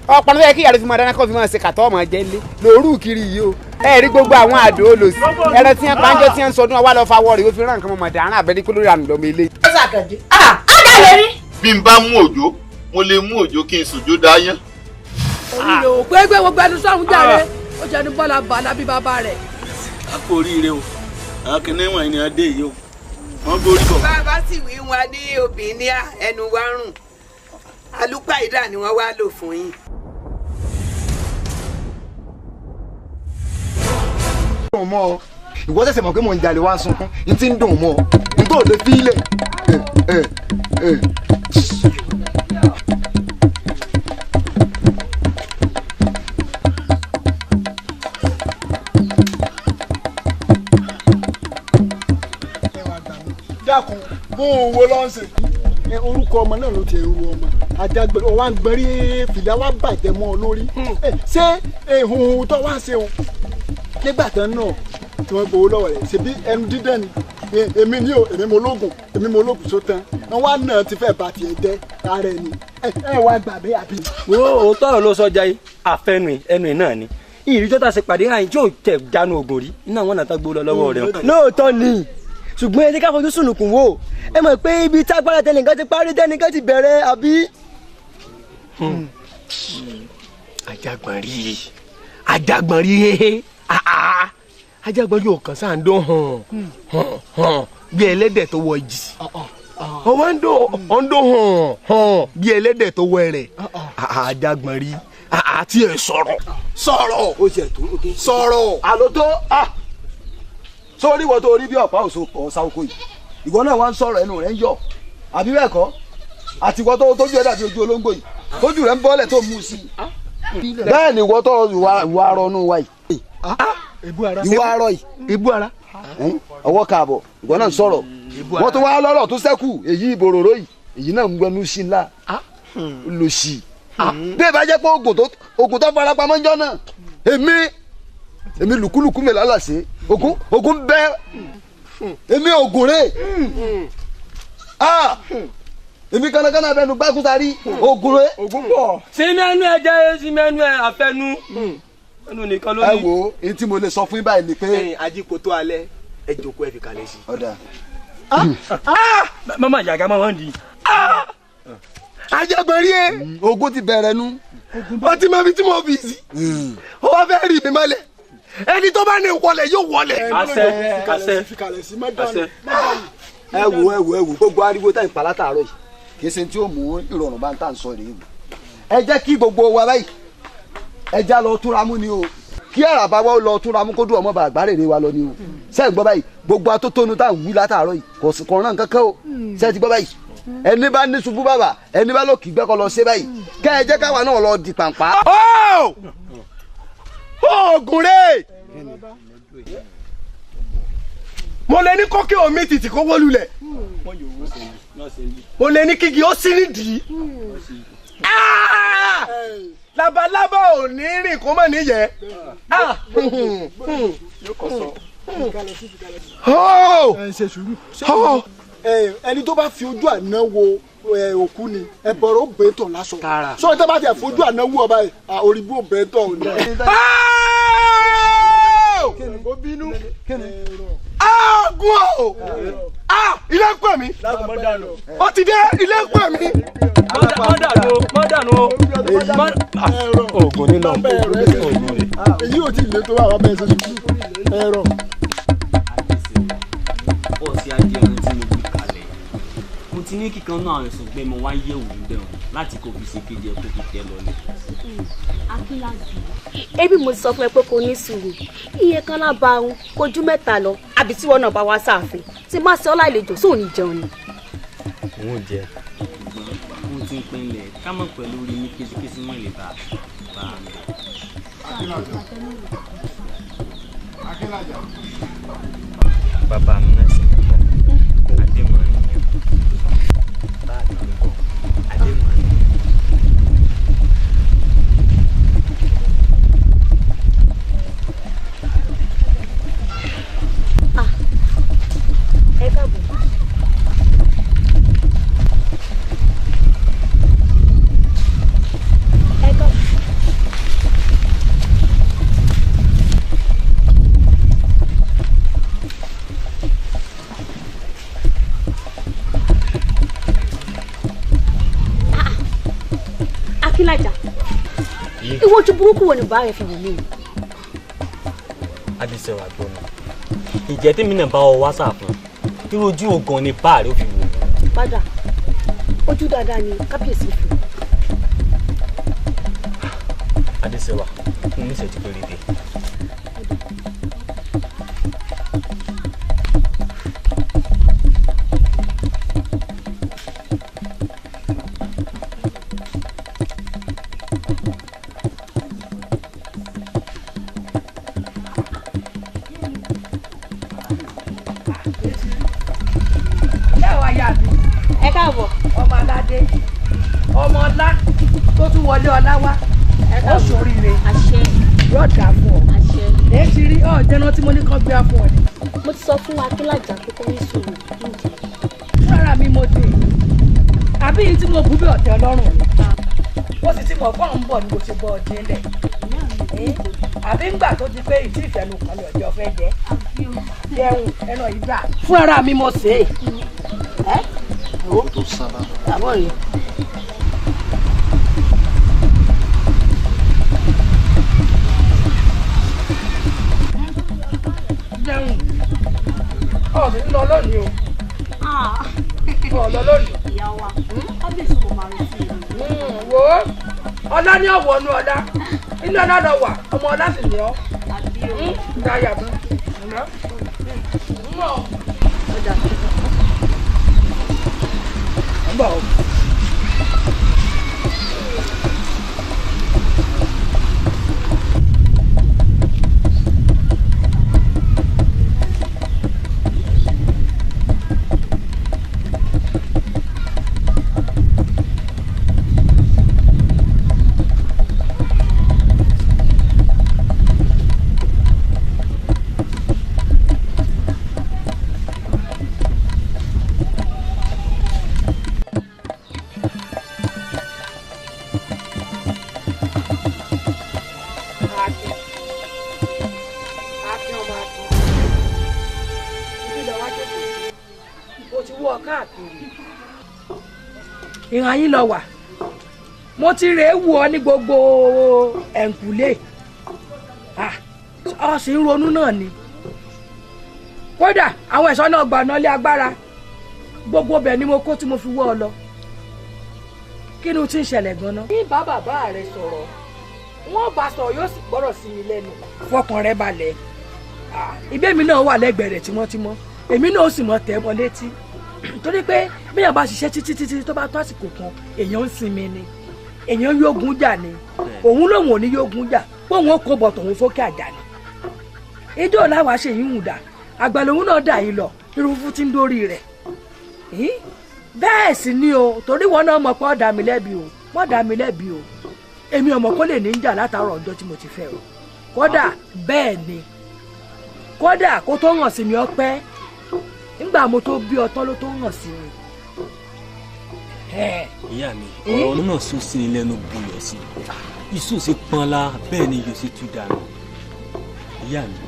ọ̀pọ̀ ló yẹ kí ìyá rẹ fi máa dáná kó fi máa ṣe kàtọ́ ọmọ jẹ́ lé lóru kiri yìí o. Ẹ rí gbogbo àwọn àdó olòsì ẹran tí wọn pàǹjọ tí wọn ń sọdún wa lọ fa wọrẹ ó fi rán nǹkan mọ̀mọ́ dàrán àbẹ́rẹ́ pé lórí àmì lọ́mọ eléyìí. Bí n bá mú òjò, mo lè mú òjò kí n sòjó dáyán. Oríire o, pé gbé gbogbo ẹnu sọ́run jàre, ó jẹ́ ní bọ́lá bàlá bí bàbá rẹ̀. A kò oríire o, àwọn kìnìún wọ̀nyí ni wọ́n dé yìí o, wọ́n borí bọ̀. Bàbá sì wí wọn ní obìnrin ẹnu wa rùn, àlùpàídà ni wọ́n wá lò fún yín. Dùn mọ́ ọ, ìwọ ṣẹ̀ṣẹ̀ mọ̀ pé mò ń jalè wá ń sunkún, n ti ń dùn mọ́ ọ, n tó lè fi ilẹ̀. Dákun, bó o wo ló ń ṣe. Orúkọ ọmọ náà ló ti ń ru ọmọ Àjàgbé ọwọ́ àgbẹ̀rí fìlà wa bàjẹ́ mọ́ ọ lórí. Ṣé ehun tó wá ṣe òun nígbà tán náà tí wọ́n gbowó lọ́wọ́ rẹ̀ ṣebí ẹnu dídán ni èmi ni o, èmi mo lóògùn, èmi mo lóògùn só tán wọn wá náà ti fẹ́ bá tiẹ̀ jẹ́ ara ẹni ẹ wá gbà bẹ́ẹ̀ àbí. Wo òótọ́ ọ̀rọ̀ ló sọ jẹ́ àfẹnu ẹnu náà ni ìrìjọ́ tá a ṣe pàdé àyìn tí ò tẹ̀ jánu ògùn rí iná wọn náà tá gbowó lọ́wọ́ rẹ̀. Lóòótọ́ ni, ṣùgbọ́n ẹ jẹ́ ká fojú sùnùkùn wò, ẹ mọ̀ pé ibi tí agbára tẹnìkan ti parí tẹnìkan ti bẹ̀rẹ̀ àbí. Àjàgbọ̀n rí, Àjàgbọ̀n rí hehe, Àjàgbọ̀n rí ọ̀kan sáà ń dún hàn hàn hàn bí ẹlẹ́dẹ̀ tó wọ ìjì, ọwọ́ ń dún hàn hàn bí ẹlẹ́dẹ̀ tó wọ ẹrẹ̀. Àjàgbọ̀n rí àti ẹ̀ sọ̀rọ̀ sọ̀rọ̀ sọ̀rọ̀. Àlọ́ tó sórí ìwọ tó rí bí ọ̀pá ọ̀sà oko yìí, ìwọ náà wá ń sọ̀rọ̀ ẹnu rẹ̀ ń yọ̀ àbí bẹ́ẹ̀ kọ́, àti ìwọ tó tójú ẹ̀ dàbí ojú olóńgbò yìí tójú rẹ̀ ń bọ́lẹ̀ tó mú sí i. Bẹ́ẹ̀ ni ìwọ tó ìwà arọ inú wa yìí, ìwà arọ yìí, ọwọ́ kààbọ̀, ìwọ náà ń sọ̀rọ̀, wọ́n tó wá lọ́rọ̀ tó sẹ́kù èyí ìbòròró yìí, èyí náà ń gbẹnu sí ńlá lòsì. Bí ẹ bá jẹ́ pé oògùn tó farapamọ́ ń jọ́ náà, èmi lùkúlùkú mi lálàsè ogun bẹ èmi ogun rè èmi kánnakánná abẹnú gbákúta rí ogun rè. Ogun pọ̀. Sí mẹ́nu ẹ jẹ́ sí mẹ́nu ẹ àfẹnu ẹnu nìkan ló ní. Ẹ wo èyí tí mo lè sọ fún yín báyìí ni pé. Ajíkòtò alẹ́ ẹ jókòó ẹ fi kalẹ̀ sí. Ọ̀dà. Mama yàgá máa ń di. Àjàgbọ̀n rí e. Ogun ti bẹ̀rẹ̀ nu. Ó ti mọ ibi tí mo fi sí. Ó wá fẹ́ rí mi mọ́lẹ̀. Ẹni tó bá ní wọlé yóò wọlé. Àṣẹ àṣẹ àṣẹ. Ẹ wo ẹ wo ẹ wo gbogbo ariwo tá ìpàlà tààrọ yìí kì í ṣe tí ó mú ìrọ̀rùn bá ń tà ń sọ rèé o. Ẹ jẹ́ kí gbogbo wa báyìí ẹ já lọ túnra mú ni o, kí àràbá wa ó lọ túnra mú kó dùn ọmọ bàgbà rèrè wa lọ ni o. Ṣé ẹ gbọ́ báyìí gbogbo atótónu tá à ń wí látàárọ̀ yìí kò sí kò rán kankan o. Ṣé ẹ ti gbọ́ báyìí ẹni bá ní ṣubú bàbà ẹni bá lókì gbẹ́kọ̀ lọ ṣe báyìí kẹ́ ẹ jẹ́ káwa náà lọ di pàǹpá. Oògùn rè mo lè ní kókè omi tìtì kó wó lulẹ̀, mo lè ní kígi ó sí nídìí, labalábá ò ní rìn kó mọ̀ níyẹ. Ẹni tó bá fi ojú àná wo òkú ni ẹbọrọ ó bẹ́ẹ̀ tọ̀ lásán, sọ tó bá ti fojú àná wo ọba yìí orí bó bẹ́ẹ̀ tọ̀ ò ní. Oògùn o, Ilé ń pè mí. Ó ti dé, ilé ń pè mí. Mọ́dànù mọ́dànù oògùn nínú oògùn rẹ̀. Èyí ò tí ì lé tó àwọn bẹ́ẹ̀ ṣe sùúrù ẹ̀rọ. Ọ̀sẹ̀ ajé ẹran tí mo gbé kalẹ̀. Mo ti ní kíkan náà àrùn sùn pé mo wá yẹ̀wò ń bẹ̀rù láti kò fi ṣe kejì ẹ̀ kó fi tẹ́ lọ ni. Akínláàjì, ebi mo ti sọ fún ẹ pé kò ní sùúrù. Iye kan lábàárùn kò ju mẹ́ta lọ, àbí tí wọn náà bá wá sáàfin. Tí má ṣe ọ́ láìlejò sóò ní jẹun ni. N ò jẹ. Mo ti ń pinlẹ̀ ká mọ̀ pẹ̀lú orí mi kéṣíkéṣí mọ̀ lè bá a mi. Akínlájà. Bàbá mi náà sì Adémọ̀rin. Báàgì mi kọ́ Adémọ̀rin. Ẹ káàbọ̀. Ẹ káàbọ̀. Akínlájà, ìwọ ojú burúkú wo ni bàá rẹ fi wò mí? Adéṣẹ́wà gbọ́ mi. Ìjẹ́ tèmi náà bá ọ wá sàfún. Irú ojú ògàn ni báà rẹ ó fi wò mí. Padà, ojú dáadáa ni kábíyèsí fi. Adéṣẹ́wà, fún mi ìṣẹ́jú péréte. Ẹ káàbọ̀. Ọmọ aládé, ọmọ ọlá tó tún wọlé ọlá wá, ó ṣoríire, yóò dà fún ọ. Èyí ti rí ọ jẹun tí mo ní kán gbé wá fún ọ ni. Mo ti sọ fún Akínlájà pé kó ní sùúrù níjẹ. Fúnra mi mo dé, àbí yìí tí mo bú bí ọ̀tẹ̀ ọlọ́run ni. Mo sì ti mọ̀ fọ́ọ̀n ń bọ̀ ni mo ṣe bọ́ ọ délẹ̀. Àbí ńgbà tó di pé ìtì ìfẹ́nu kan ní ọjọ́ fẹ́ jẹ́. Jẹun ẹran yìí dà. Fúnra mi mo sè é. Tó sábà. Àbọ̀ yìí. Jẹun. Ọ̀ sì ń lọ lónìí o. Ọ̀ lọ lónìí. Ìyá wa, kábíyèsí kò máa retí mi. Wo ọlá ní ọ̀wọ́ ọ̀nù ọ̀dá. Inú ọ̀dá lọ wà, ọmọ ọlá sì ní ọ́. Dáyà bá. Bọ̀. Ìran yín lọ wà, mo ti rèé wù ọ ní gbogbo ẹ̀ǹkùlé, ọ sì ń ronú náà ni. Kódà àwọn ẹ̀ṣọ́ náà gbà náà lé agbára, gbogbo ibẹ̀ ni mo kó tí mo fi wọ́ ọ lọ. Kí ni o ti ń ṣẹlẹ̀ gan-an? Bí bá bàbá rẹ sọ̀rọ̀, wọ́n bá sọ̀rọ̀ yóò sì gbọ́rọ̀ sí mi lẹ́nu. Fọkàn rẹ balẹ̀, ibẹ̀ mi náà wà lẹ́gbẹ̀ẹ́ rẹ̀ tímọ́tímọ́, èmi náà ó sì mọ̀ tẹ́ mọ́ létí. Torí pé bíyàn bá ṣiṣẹ́ títí títí tó bá tó àsìkò kan, èèyàn ń sinmi ni, èèyàn yógun jà ni. Òun lòun ò ní yógun jà, póun ó kó bọ̀ tòun sókè àjà ni. Ijó làwa ṣe yìí ń dà, àgbà lòun náà dà yìí lọ, irun fún ti ń dórí rẹ̀. Bẹ́ẹ̀ sì ni o, torí wọn náà mọ̀ pé ó dá mi lẹ́bi o, wọ́n dá mi lẹ́bi o. Èmi ọmọ kó lè ní ń jà látàárọ̀ ọjọ́ tí mo ti fẹ́ o. Kódà bẹ́ẹ̀ ni, kódà kó tó hàn sí mi ọpẹ́. Nígbà mo tó bí ọtán ló tó hàn sí mi. Ìyá mi, ọ̀rọ̀ náà sún sí ni lẹ́nu buyọ̀ sí i. Iṣu ṣe pọnla bẹ́ẹ̀ ni yóò ṣe tú dànù. Ìyá mi.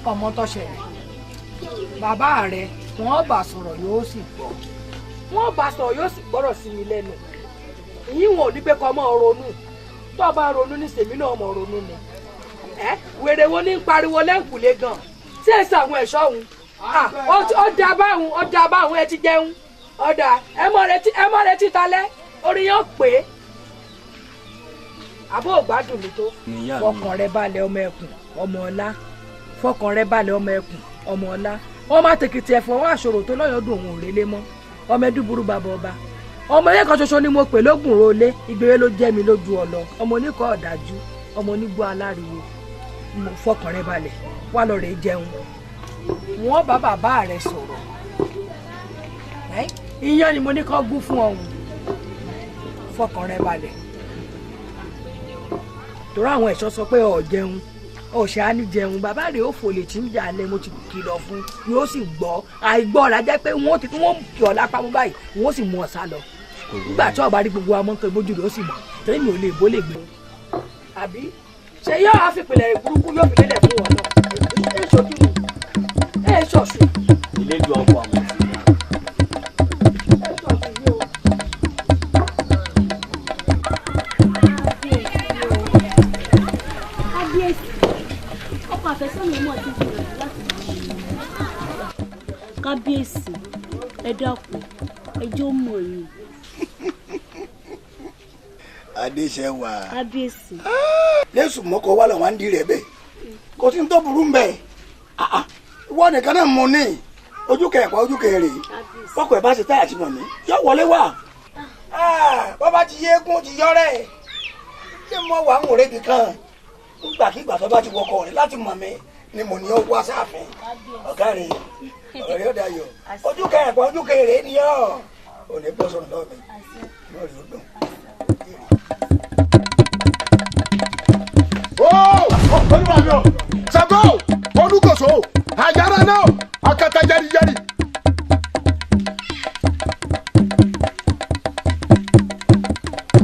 Ọmọ tó ṣẹlẹ̀, Bàbá rẹ wọ́n bá sọ̀rọ̀ yóò sì gbọ́, wọ́n bá sọ̀rọ̀ yóò sì gbọ́rọ̀ sí mi lẹ́nu. Ìyín wọn ò ní pé kọ́ mọ́ ronú, tó bá ronú ní sèmi náà mọ̀ ronú ni. Ẹ wèrè wo ní ń pariwo lẹ́ǹkùlé gan? Ṣé èsì àwọn ẹ̀ṣọ́ òun? Ó da báwọn, ó da báwọn, ẹ ti jẹun. Ọ̀dà ẹ mọ̀ retí talẹ́, orin yẹn pé. Àbó ògbádùn mi tó. Fọkàn rẹ balẹ̀ ọmọ ẹkùn, ọmọ ọlá. Fọkàn rẹ balẹ̀ ọmọ ẹkùn, ọmọ ọlá. Wọ́n má tèkìtì ẹ̀fọn wọn àṣòro tó lọ́yọ̀ọ́dún òun ò rélé mọ́. Ọmọ ẹdúburú bàbá ọba. Ọmọ ilé kan ṣoṣo ni mo pè lógùn rólé, ìgbéré ló jẹ́ mi lójú ọlọ. Ọmọ oníkọ́ ọ̀dájú, ọmọ onígbó aláriwo. Mo fọkàn rẹ balẹ̀, wá lọ rè jẹun. Wọ́n bá bàbá rẹ sọ̀rọ̀. Iyán ni mo ní kó gún fún ọ̀hún. Fọkàn rẹ balẹ̀. Torí àwọn ẹ̀ṣọ́ sọ pé ò jẹun, ò ṣe á ní jẹun. Bàbá rẹ̀ ó fòlè tí ń jà lẹ́, mo ti kìlọ̀ fún, yóò sì gbọ́. Àìgbọ́ rà jẹ́ pé wọ́n ti wọ́n kì ọ́ lápá mú báyìí, wọ́n sì mú ọ sá lọ. Nígbà tí ọba rí gbogbo amọ́ nǹkan ìbójú rẹ̀ ó sì mọ̀, torí mi ò lè bó lè gbé. Àbí ṣe yóò á fìpìlẹ̀ burúkú yóò fi lélẹ̀ fún wọn náà. Ẹ ṣojú mi, ẹ ṣọ̀ṣù. Ilé ìlú ọkọ̀ àmọ̀ sí i. Ọkọ àfẹ́sọ́nà mọ̀ ti gbìyànjú láti mọ̀. Kábíyèsí, ẹ dákun, ẹjọ́ mọ̀ yín. Adéṣẹ́wà. Kábíyèsí. Lẹ́sùn mọ́kọ wà lọ́wọ́ ń di rẹ̀ bẹ́ẹ̀. Kò sí ní tó burú mbẹ́. Ìwọ nìkan náà mú ní ojú kẹ̀kọ́ ojú kẹrè. Bọ́kọ̀ ẹ̀ bá ṣe táyà tí mọ̀ mí. Yọ wọlé wà. Bọ́bá ti yéégún ti yọ́rẹ̀. Ṣé mo wà ń wòrébi kan? Nígbàkigbà tó bá ti wọkọ̀ rẹ̀ láti mọ̀ mí ni mo ní ó wá sáàfin. Ọ̀gá rẹ̀ ọ̀rẹ́ yóò dayọ̀. Ojú kẹ̀kọ́ ojú kẹrè ni ọ́. Ò ní bọ́ sọ̀rọ̀ lọ́wọ́ mi. Lọ́ọ̀rì ó dùn. Olúwa mi o, Ṣàngó Olúkòso, àyàrá náà, akata yẹ́rìyẹ́rì.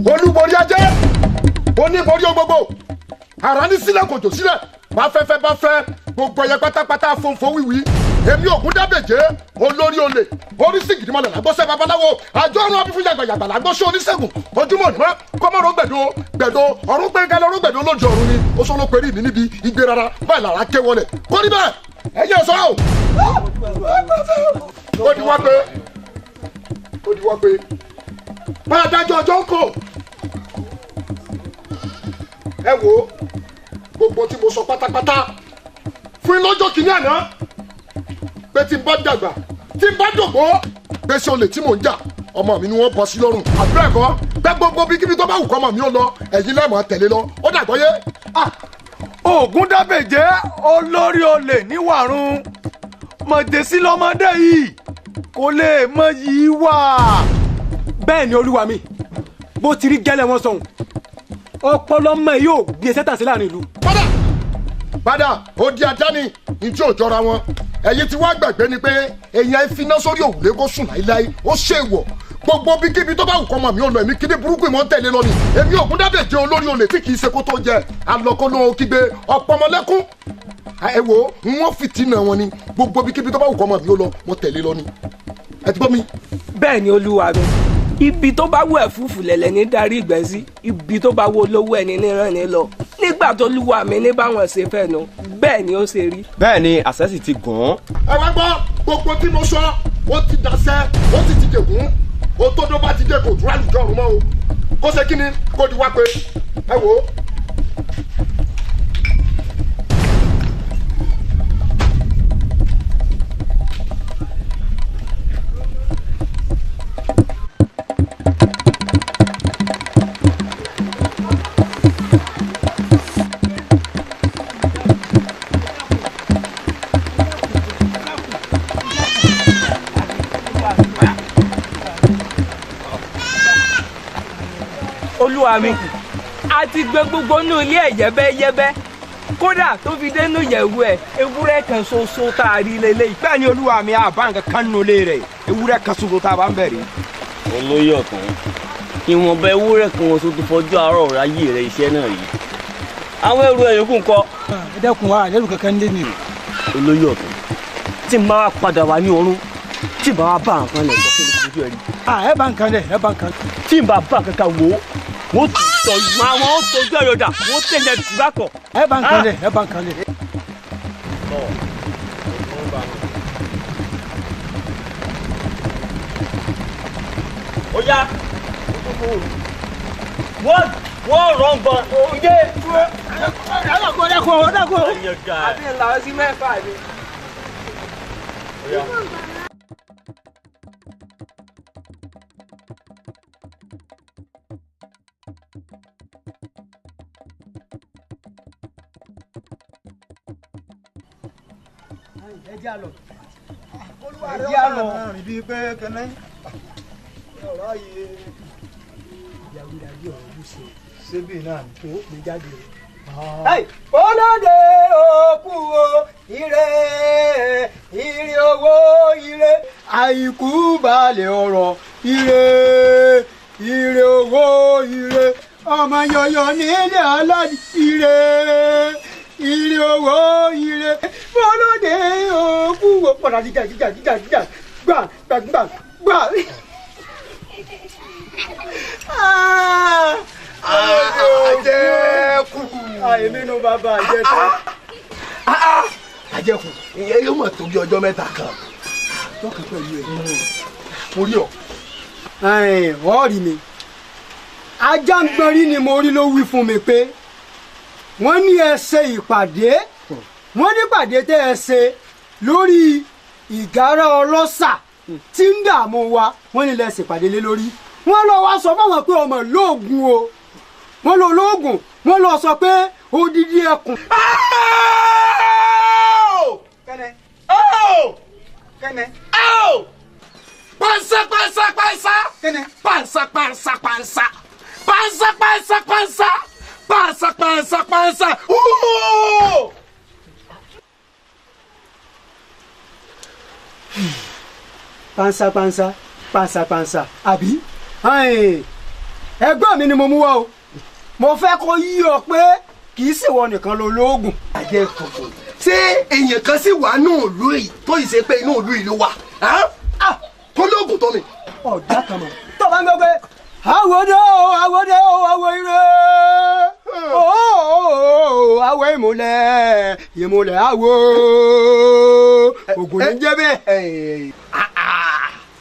Olúborí ajé, oníborí gbogbo, àrá ní sílẹ̀ kòjò sílẹ̀, bá fẹ́fẹ́ bá fẹ́, gbogbo ẹyẹ pátápátá fòǹfò wíwí. Èmi Ògún dábèjé, olórí olè, oríṣi gidimalẹ̀ làgbọ́sẹ̀ babaláwo, àjọ ọ̀run abífún yàgbàyàgbà làgbọ́sẹ̀ oníṣègùn, ojúmọ̀ òní mọ́, kọ́mọ́rọ́ gbẹ̀dọ̀ gbẹ̀dọ̀, ọ̀run gbẹ̀ngàn lọ́run gbẹ̀dọ̀ lójú ọ̀run ni, ó sọ ló perí mi níbi igbe rárá, báyìí làrá ké wọlé, kó ní bẹ́ẹ̀, ẹ̀yẹ sọ ọ́. Ó di wá pé, ó di wá pé, bá a dájọ́ ọjọ́ ń kò. Ẹ wo, gbogbo tí mo sọ pátápátá fún yín lọ́jọ́ kìíní àná pé tí n bá dàgbà tí n bá dògbò pé ṣé olè tí mò ń jà ọmọ mi ni wọ́n bọ́ sí lọ́rùn àbúrò ẹ̀kọ́ pé gbogbo bí kíbi tó bá wù kọ́ ọmọ mi ó lọ ẹ̀yin lẹ́mọ̀ tẹ̀lé lọ ó dàgbọ́ yé. Ògún dábèjé olórí olè níwàrún mọ̀jẹ̀sí lọ́mọdé yìí kò lè mọ yìí wà. Bẹ́ẹ̀ ni olúwa mi, bó ti rí gẹ́lẹ́ wọn sọ̀hún, ọpọlọ mọ yóò gbé sẹ́tà sí láàrin ìlú. Padà padà ó di ajá ni ní tí ò jọra wọn. Ẹ̀yin tí wàá gbàgbé ni pé èèyàn ìfiná sórí òrùlé kó sùn láíláí ó ṣe wọ̀ gbogbo bíkíbi tó bá wù kọ́ mọ̀ mi ò lọ èmi kíní burúkú ìmọ̀ ń tẹ̀lé lọ ni èmi Ògún dábèjé olórí olè tí kì í ṣe kó tó jẹ alọ́kọ́ ló kígbe ọ̀pọ̀ ọmọlẹ́kún ẹ wo wọ́n fìtínà wọn ni gbogbo bíkíbi tó bá wù kọ́ mọ̀ mi ò lọ wọ́n tẹ̀lé lọ ni ẹ ti gbọ́ mi. Bẹ́ẹ̀ ni olúwa mi, ibi tó bá wù ẹ̀fúùfù lẹ̀lẹ̀ ní darí ìgbẹ́ sí, ibi tó bá wù olówó ẹni níran ni lọ. Nígbà tó lúwa mi ní báwọn ṣe fẹ́ nu, bẹ́ẹ̀ ni ó ṣe rí. Bẹ́ẹ̀ ni àṣẹ sì ti gùn ún. Ẹ wá gbọ́ gbogbo tí mo sọ, ó ti dàṣẹ, ó sì ti dègún, ó tó dó bá ti dé kò dúró àlùjọ ọ̀run mọ́ o. Kó ṣe kí ni kó di wá pé ẹ wò ó. Olúwa mi, a ti gbé gbogbo inú ilé ẹ̀ yẹ́bẹ́yẹ́bẹ́, kódà tó fi dénú yẹ̀wù ẹ̀, ewúrẹ́ kan ṣoṣo tá a rí lélẹ́yìí. Bẹ́ẹ̀ ni olúwa mi, a bá nǹkan kan nínú ilé rẹ̀, ewúrẹ́ kan ṣoṣo tá a bá ń bẹ̀rẹ̀. Olóyè ọ̀tún, ìwọ̀nba ewúrẹ́ kan ṣoṣo tó fọjú àárọ̀ ráyè rẹ̀ iṣẹ́ náà yìí. Àwọn ẹrù ẹ̀ yòókù ńkọ́. Ẹ dẹ́kun wa, àlẹ́rù kankan lé mi. Olóyè ọ̀tún, Tí n bá wá padà wá ní ọ̀run, tí n bá wá bá nǹkan lẹ̀ sọ kí ni ojú ẹ rí. Ẹ bá nǹkan lẹ̀, ẹ bá nǹkan. Tí n bá bá kankan wò ó, wọ́n tọ́ àwọn tójú ẹ̀rọ dà, wọ́n tẹ̀lé tùbá kọ̀. Ẹ bá nǹkan lẹ̀, ẹ bá nǹkan lẹ̀. Ó yá, wọ́n rọ̀ ń bọ̀ oyè. Ọ̀dàkùn, ọ̀dàkùn. Àbí ńlá ọsí mẹ́fà ni. Ẹ jẹ́ àlọ́. Olúwa Ẹ rẹ̀ jẹ́ àlọ́. wà rìn bíi pé kẹ́nẹ́. Ọ̀rọ̀ yìí. Ìyàwó ìdàgbé ọ̀rọ̀ ló ṣe. Ṣébì náà ni. Ó gbé jáde. Olóde òkú o, ire ire owó ire, àìkú balẹ̀ ọ̀rọ̀ ire ire owó ire, ọmọ yọyọ nílé aládì ire ire owó ire, olóde òkú o. Pọ̀nà jíjà jíjà jíjà jíjà gbà gbà gbà gbà. Àjẹkù. Èmi nu bàbá àjẹkù. Àjẹkù, ìyẹn yóò mọ̀ tó bí ọjọ́ mẹ́ta kan. Lọ́kàn pẹ̀lú ẹ̀. Mo rí ọ. Wọ́n rí mi. Ajáǹgbọ̀nrín ni mo rí ló wí fún mi pé wọ́n ní ẹ ṣe ìpàdé, wọ́n ní ìpàdé tẹ́ ẹ ṣe lórí ìgárá ọlọ́ṣà tí ń dààmú wa, wọ́n ní lẹ ṣèpàdé lé lórí. Wọ́n lọ wá sọ fáwọn pé ọmọ lóògùn o, wọ́n lọ lóògùn, wọ́n lọ sọ pé odidi ẹkùn. Kẹ́nẹ́. Kẹ́nẹ́. Pansa pansa pansa. Kẹ́nẹ́. Pansa pansa pansa. Pansa pansa pansa. Pansa pansa pansa. Ooo! Pansa pansa pansa pansa àbí ẹgbẹ́ mi ni mo mú wá o, mo fẹ́ kó yí ọ pé kì í ṣèwọ nìkan ló lóògùn. Àjẹkù, ṣé èèyàn kan sì wà nínú ìlú yìí tó yìí ṣe pé inú ìlú yìí ló wà tó lóògùn tó mi. Ọ̀dà kan mọ̀ tó bá ń gbọ́ pé àwòdè o àwòdè o àwò ire o àwò ìmùlẹ̀ ìmùlẹ̀ àwò ògùn ní jẹ́ bẹ́ẹ̀.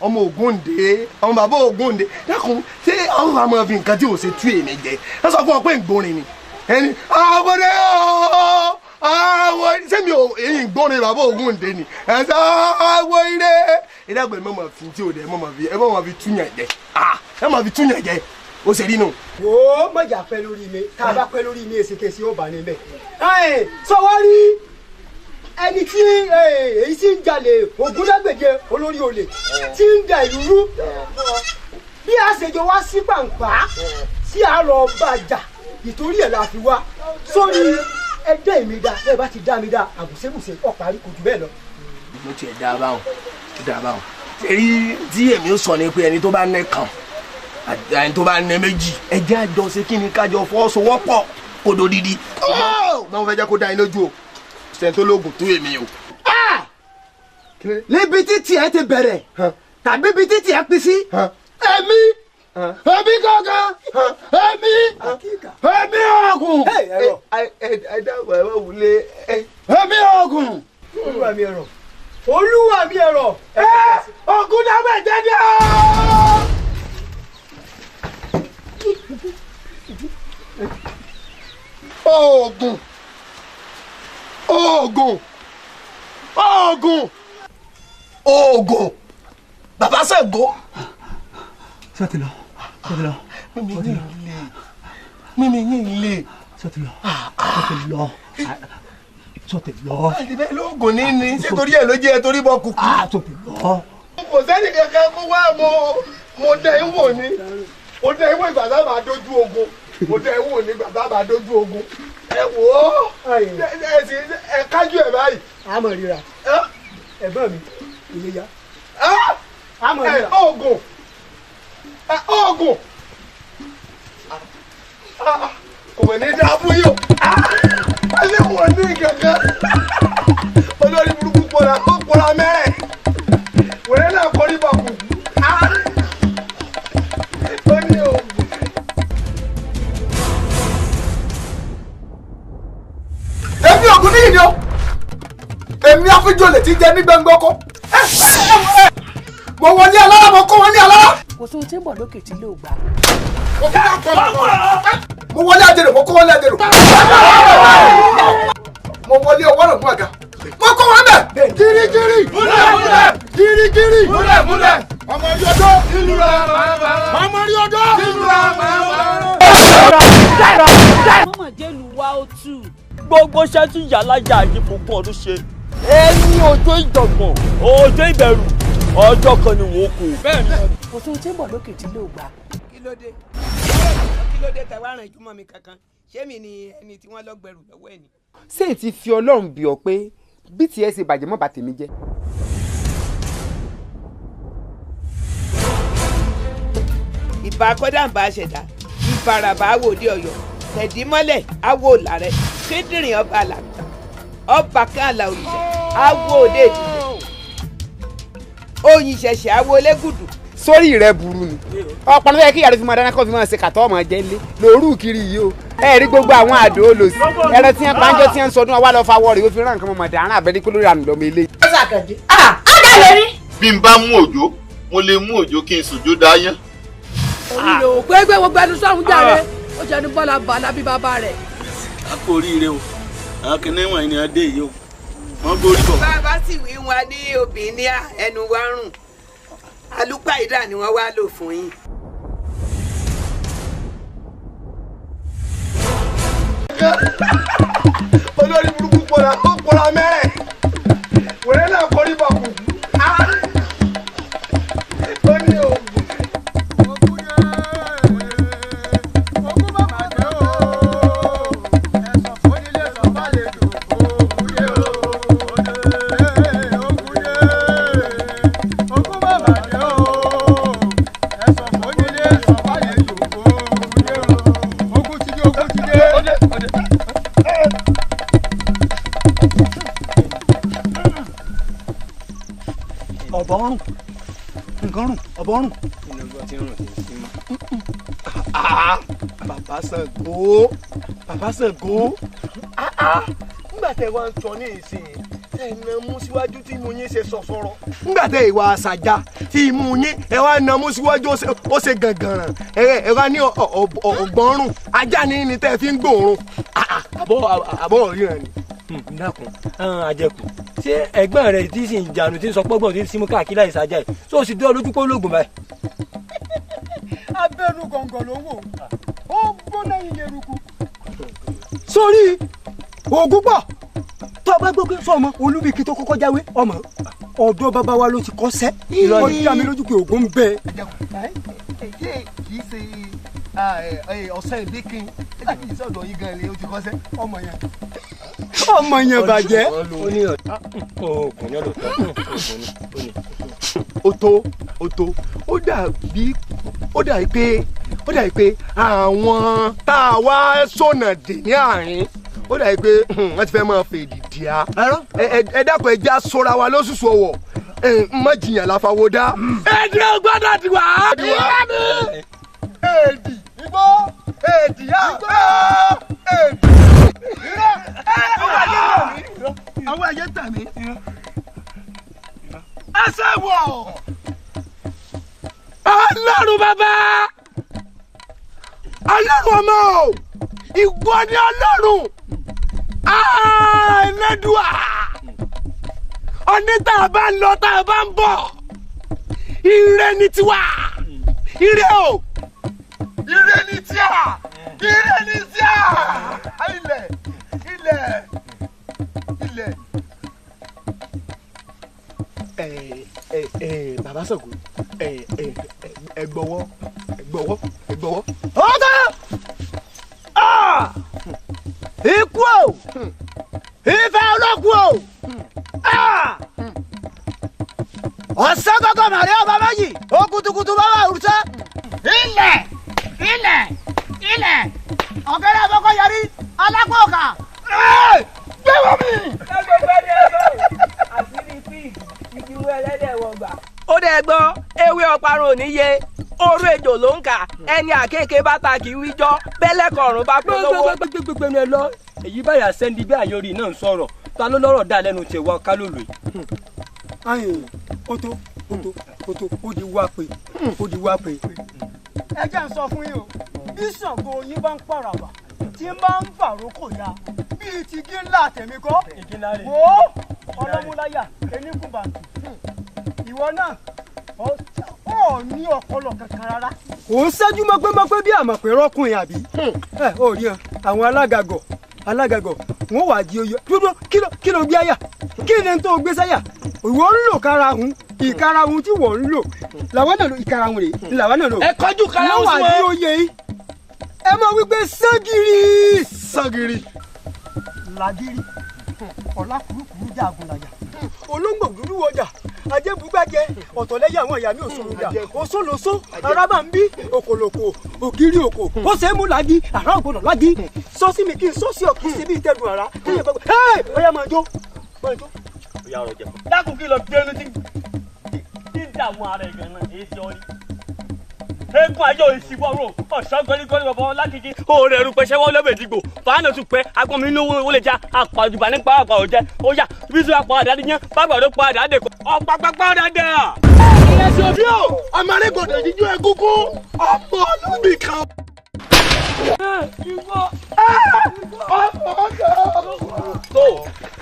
Ọmọ Ògúndé, ọmọ bàbá Ògúndé, dákun, ṣé àwọn àmọ́ fi nǹkan tí ò ṣe tú èmi jẹ? Ẹ sọ fún ọ pé ń gbórin ni. Ẹni àwòdè o àwò, ṣé mi ò èyí ń gbórin bàbá Ògúndé ni? Ẹ sọ àwò ire. Ìdàgbẹ́ mọ̀ mọ̀ fi tí ò dẹ̀ mọ̀ mọ̀ fi ẹ mọ̀ mọ̀ fi túyàn jẹ. Ẹ mọ̀ fi túyàn jẹ. Ó ṣe rí nù. Wo mọ̀jà pẹ́ lórí mi, tá a bá pẹ́ lórí mi èsìkèsì ó bà níbẹ̀. Sọ wá rí ẹni tí èyí tí ń jalè Ògúndágbèje olórí olè tí ń da ìlú rú, bí a ṣe jọ wá sí pàǹpá tí a lọ bàjà ìtorí ẹ̀ la fi wá sórí ẹgbẹ́ mi dá, ẹ bá ti dá mi dá àbùsẹ̀bùsẹ̀ ọ̀parí kò jù bẹ́ẹ̀ lọ. Mo tiẹ̀ dá a báwọn, dá a báwọn. Ṣèrí tí èmi ó sọ ni pé ẹni tó bá ní kan ẹni tó bá ní méjì ẹ jẹ́ àjọ ṣe kí ni kájọ fọwọ́sowọ́pọ̀ kó do dídí. Báwo fẹ́ jẹ́ kó dá yín lójú o, sẹ́ni tó lóògùn tó èmi o. Níbi tí tiẹ̀ ti bẹ̀rẹ̀ tàbí ibi tí tiẹ̀ pín sí. Èmi èmi gangan èmi èmi Ògùn. Ẹ dábàá ẹ má wulẹ̀. Èmi Ògùn. Olúwa mi ẹ̀rọ, Olúwa mi ẹ̀rọ. Ògúndágbèje dé o. Ògùn Ògùn Ògùn Ògùn bàbá Ṣàngó. Sọ́ọ̀tì lọ, sọ́ọ̀tì lọ. Mímí yín lè, mímí yín lè. Sọ́ọ̀tì lọ, sọ́ọ̀tì lọ, sọ́ọ̀tì lọ. Àti bẹ́ẹ̀ lóògùn ní ní ṣé torí ẹ̀ ló jẹ́ ẹ torí bọ́ kúkú. Sọ́ọ̀tì lọ. Kò sẹ́ni kankan mú wá mo dẹ ìwò ni, mo dẹ ìwò ìgbà tá a bá dójú ogun, mo dẹ ìwò ní ìgbà tá a bá dójú ogun. Ẹ wò ó, ẹ sì ẹ kájú ẹ báyìí. A mọ̀ ríra, ẹ̀gbọ́n mi, ilé ya. A mọ̀ ríra. Ògùn Ògùn kò mọ̀ ní dáa fún yìí o, ẹ ṣe wọ̀ ní kankan. Olórí burúkú pọ̀ra ó pọ̀ra mẹ́. Àfijọ́ olè ti jẹ ní gbẹngbọ́kọ́. Mo wọlé alára, mo kó wọlé alára. Kò sí ohun tí ń bọ̀ lókè tí ló gbà. Mo wọlé àjẹrò, mo kó wọlé àjẹrò. Mo wọlé ọwọ́ rẹ̀ mú àga. Mo kó wọn bẹ̀. Gírígírí. Múlẹ̀ múlẹ̀. Gírígírí. Múlẹ̀ múlẹ̀. Ọmọ rí ọdọ́. Ìlú rẹ̀ máa. Ọmọ rí ọdọ́. Ìlú rẹ̀ máa. Mọ̀mọ́ jẹ́lu wa ó tù. Gbogbo iṣẹ́ tí yàlájà yìí fògùn ọdún ṣe. Ẹni ọjọ́ ìjọ̀gbọ̀n, ọjọ́ ìbẹ̀rù, ọjọ́ kan ni wọ́n kú. Kò sí ohun tí ń bọ̀ lókè tí ló gbà. Kí ló dé? Kí ló dé tẹ wá ràn jùmọ̀ mi kankan? Ṣé mi ni ẹni tí wọ́n lọ gbẹrù lọ́wọ́ ẹ̀ ni? Ṣé ẹ ti fi Ọlọ́run bì ọ́ pé bí tiẹ̀ ṣe bàjẹ́ mọ́ bá tèmi jẹ́? Ìbà kọ́dàǹbà ṣẹ̀dá, ìfarabà awòde Ọ̀yọ́, tẹ̀dímọ́lẹ̀ awo làrẹ̀, kíndìnrín ọba àlàkà, ọba kan àlà òrìṣà, awo òde ìdìbò, oyin ṣẹ̀ṣẹ̀ awo lẹ́gùdù. Sórí rẹ burú ni ọ̀pọ̀ ló yẹ kí ìyá rẹ fi máa dáná kó fi máa ṣe kàtọ́ ọmọ jẹ́ ńlé lóru kiri yìí o. Ẹ rí gbogbo àwọn àdó olòsì ẹran tí wọ́n pa ń jọ tí wọ́n ń sọdún ọwọ́ lọ fawọ́ rẹ̀ ó fi rán nǹkan mọ̀ dàrán àbẹ́rí kó lórí àná lọ́mọ ilé. Bí n bá mú òjò, mo lè mú òjò kí n sòjó dáyán. Oríire o, pé gbogbo ẹnu sọ́run jàre, ó jẹ́ ní bọ́lá bàlá bí bàbá rẹ̀. A kò ríire o, àwọn kìnìún wọ̀nyí ni a dé yìí o, wọ́n gbórí bọ̀. Bàbá sì wí wọn ní obìnrin ẹnu wa rùn, àlùpàídà ni wọ́n wá lò fún yín. Olórí burúkú pọ̀ra ó pọ̀ra mẹ́rẹ̀, wẹ̀rẹ̀ náà kọrí bọ̀ kù. Ó ní oògùn. Ọ̀bọ̀rùn nǹkan rùn ọ̀bọ̀rùn. Bàbá Ṣàngó, Bàbá Ṣàngó, nígbà tẹ wá ń sọ ní ìsìn tẹ ẹ na mú síwájú tí imú yín ṣe sọ̀sọ̀rọ̀. Nígbà tẹ ìwà àṣàjà tí imú yín ẹ wá na mú síwájú ó ṣe gàngànràn ẹ wá ní ọ̀gbọ́nrùn ajá ní tẹ fi ń gbòòrùn àbọ̀ ríran ni. Dákun àjẹkù, ṣé ẹ̀gbọ́n rẹ̀ tí sì ń jànú tí ń sọ pọ́gbọ́n tí ń símú káàkiri láì sájà yìí tó sì dé ọ lójú pé olóògùn báyìí. Abẹ́rù gọ̀ǹgọ̀ ló ń wò ó gbóná ilé eruku. Sórí oògùn pọ̀ tó o bá gbọ́ pé sọmọ Olúbíkí tó kọ́kọ́ jáwé ọmọ ọ̀dọ́ bàbá wa ló ti kọ́ṣẹ́ ó dá mi lójú pé oògùn ń bẹ. Ṣé kì í ṣe ọ̀sẹ̀ ìbíkin ẹ kì í ṣe ọ̀dọ̀ yìí gan-an ni ó ti kọ́ṣẹ́ ọmọ yẹn. Ọmọ yẹn bàjẹ́. Oògùn ni ọ̀dọ̀ tó oògùn ni. Ó tó ó tó ó dàbí pé àwọn tá a wá sọ̀nà dè ní àárín ó dàbí pé wọ́n ti fẹ́ máa fèdì díà. Ẹ dákun ẹ já sọ́ra wa lóṣooṣù ọ̀wọ̀ má jiyàn láfawọ́dá. Èdè ọgbọ́dọ̀ ti wá. Èdì igbó èdì yá èdì. Àwọn ẹyẹ tà mí. Ẹsẹ̀ wọ̀. Ọlọ́run bàbá. Ọlọ́run ọmọ o. Ìwọ ni Ọlọ́run. Ẹlẹ́dùà. Ọní tá a bá ń lọ tá a bá ń bọ̀. Ire ni tiwa. Ire o. Ire ni tíà. Ire ni tíà. Ilẹ̀ ilẹ̀ ilẹ̀. Bàbá Ṣàngó ẹ gbọ́wọ́ ẹ gbọ́wọ́ ẹ gbọ́wọ́. Ọ̀tá ikú o ìfẹ́ olókùn o ọ̀sẹ̀ kọ́kọ́ màrí ọba méjì ó kutukutu bàbá òrùsẹ́. Ilẹ̀ ilẹ̀ ilẹ̀ ọ̀gẹ́rẹ́ àbọ̀kọ yọrí alákọ̀ọ́kà. Gbẹ́wọ̀ mi. Àṣírí píìgì ìdíwọ́ ẹlẹ́dẹ̀ wọ̀gbà. Ó dẹ̀ gbọ́ ewé ọparun ò ní yé orú ejò ló ń kà ẹni àkékè bá ta kì í wíjọ́ bẹ́lẹ́kọ̀ọ̀rùn bá polówó. Gbẹgbẹgbẹgbẹnu ẹ lọ Èyí báyà sẹ́ndí bí àyọrí náà ń sọ̀rọ̀ ta ló lọ́rọ̀ dá lẹ́nu tiẹ̀ wá ká lòlò yìí. Ayin ó tó ó tó ó tó ó di wá pé ó di wá pé. Ẹ jẹ́ ń sọ fún yín o, bí Ṣàngó yín bá ń pàràbà tí ń bá ń fàrókò ya bíi ti gíńlá tèmi kọ́ wò ó ọlọ́múláyà eníkùnbàǹtù ìwọ náà ó ní ọpọlọ kankan rárá. Kò ń ṣẹ́jú mọ́pẹ́mọ́pẹ́ bí àmọ̀ pé rọ́kùnrin àbí ẹ ò rí hàn àwọn alágàgọ̀ alágàgọ̀ wọn wà di oyè dúdú kí ló gbé àyà kí ni tó gbé sáyà ìwọ ń lò karahun ìkarahun tí wọ́n ń lò làwọn náà lò ìkarahun rè làwọn náà lò. Ẹ kọjú karahun sí wọn. Wọ́n wà di oyè yìí ẹ máa wí pé ságìrì. Ságìrì. Làgìrì ọ̀la kúrúkúrú já àgùnlàyà olóńgbò dúdú wọjà ajẹ́bùgbàjẹ́ ọ̀tọ̀lẹ́yà àwọn ìyá mi ò sọ̀rọ̀ jà oṣooṣo araba ń bí òkòlòkò ògiri òkò ó ṣe é mú lagi àrà ògbọ́dọ̀ lagi sọ́sí mi kí n sọ́sí ọ̀ kí n ṣe bí ìtẹ́dùn àrà kéèyàn gbàgbọ́ ẹ́ ọ̀yà máa jó máa jó. Dákun kí lọ bí ẹnu tí ń dààmú ara ẹ̀ gan-an èyí ṣe ọ rí. Eégún ayé òsì wọ́rọ̀ ọ̀sán gọ́lígọ́lí bàbá ọlákìkí òòrè ẹ̀rù pẹ̀ṣẹ̀ wọ́n lọ́bẹ̀ dìgbò fàánà tún pẹ́ agbọ́n mi lówó owó lè já àpàjùbà nípa àpà òjẹ́ ó yá bísí àpò àdáde yẹn bàgbàdo pa àdáde kọ ọ̀pá pápá àdáde. Ìrẹsì òbí o, ọmọ arẹ́gbọ̀dọ̀ jíjó egúngún ọmọ olóbì kan. Tó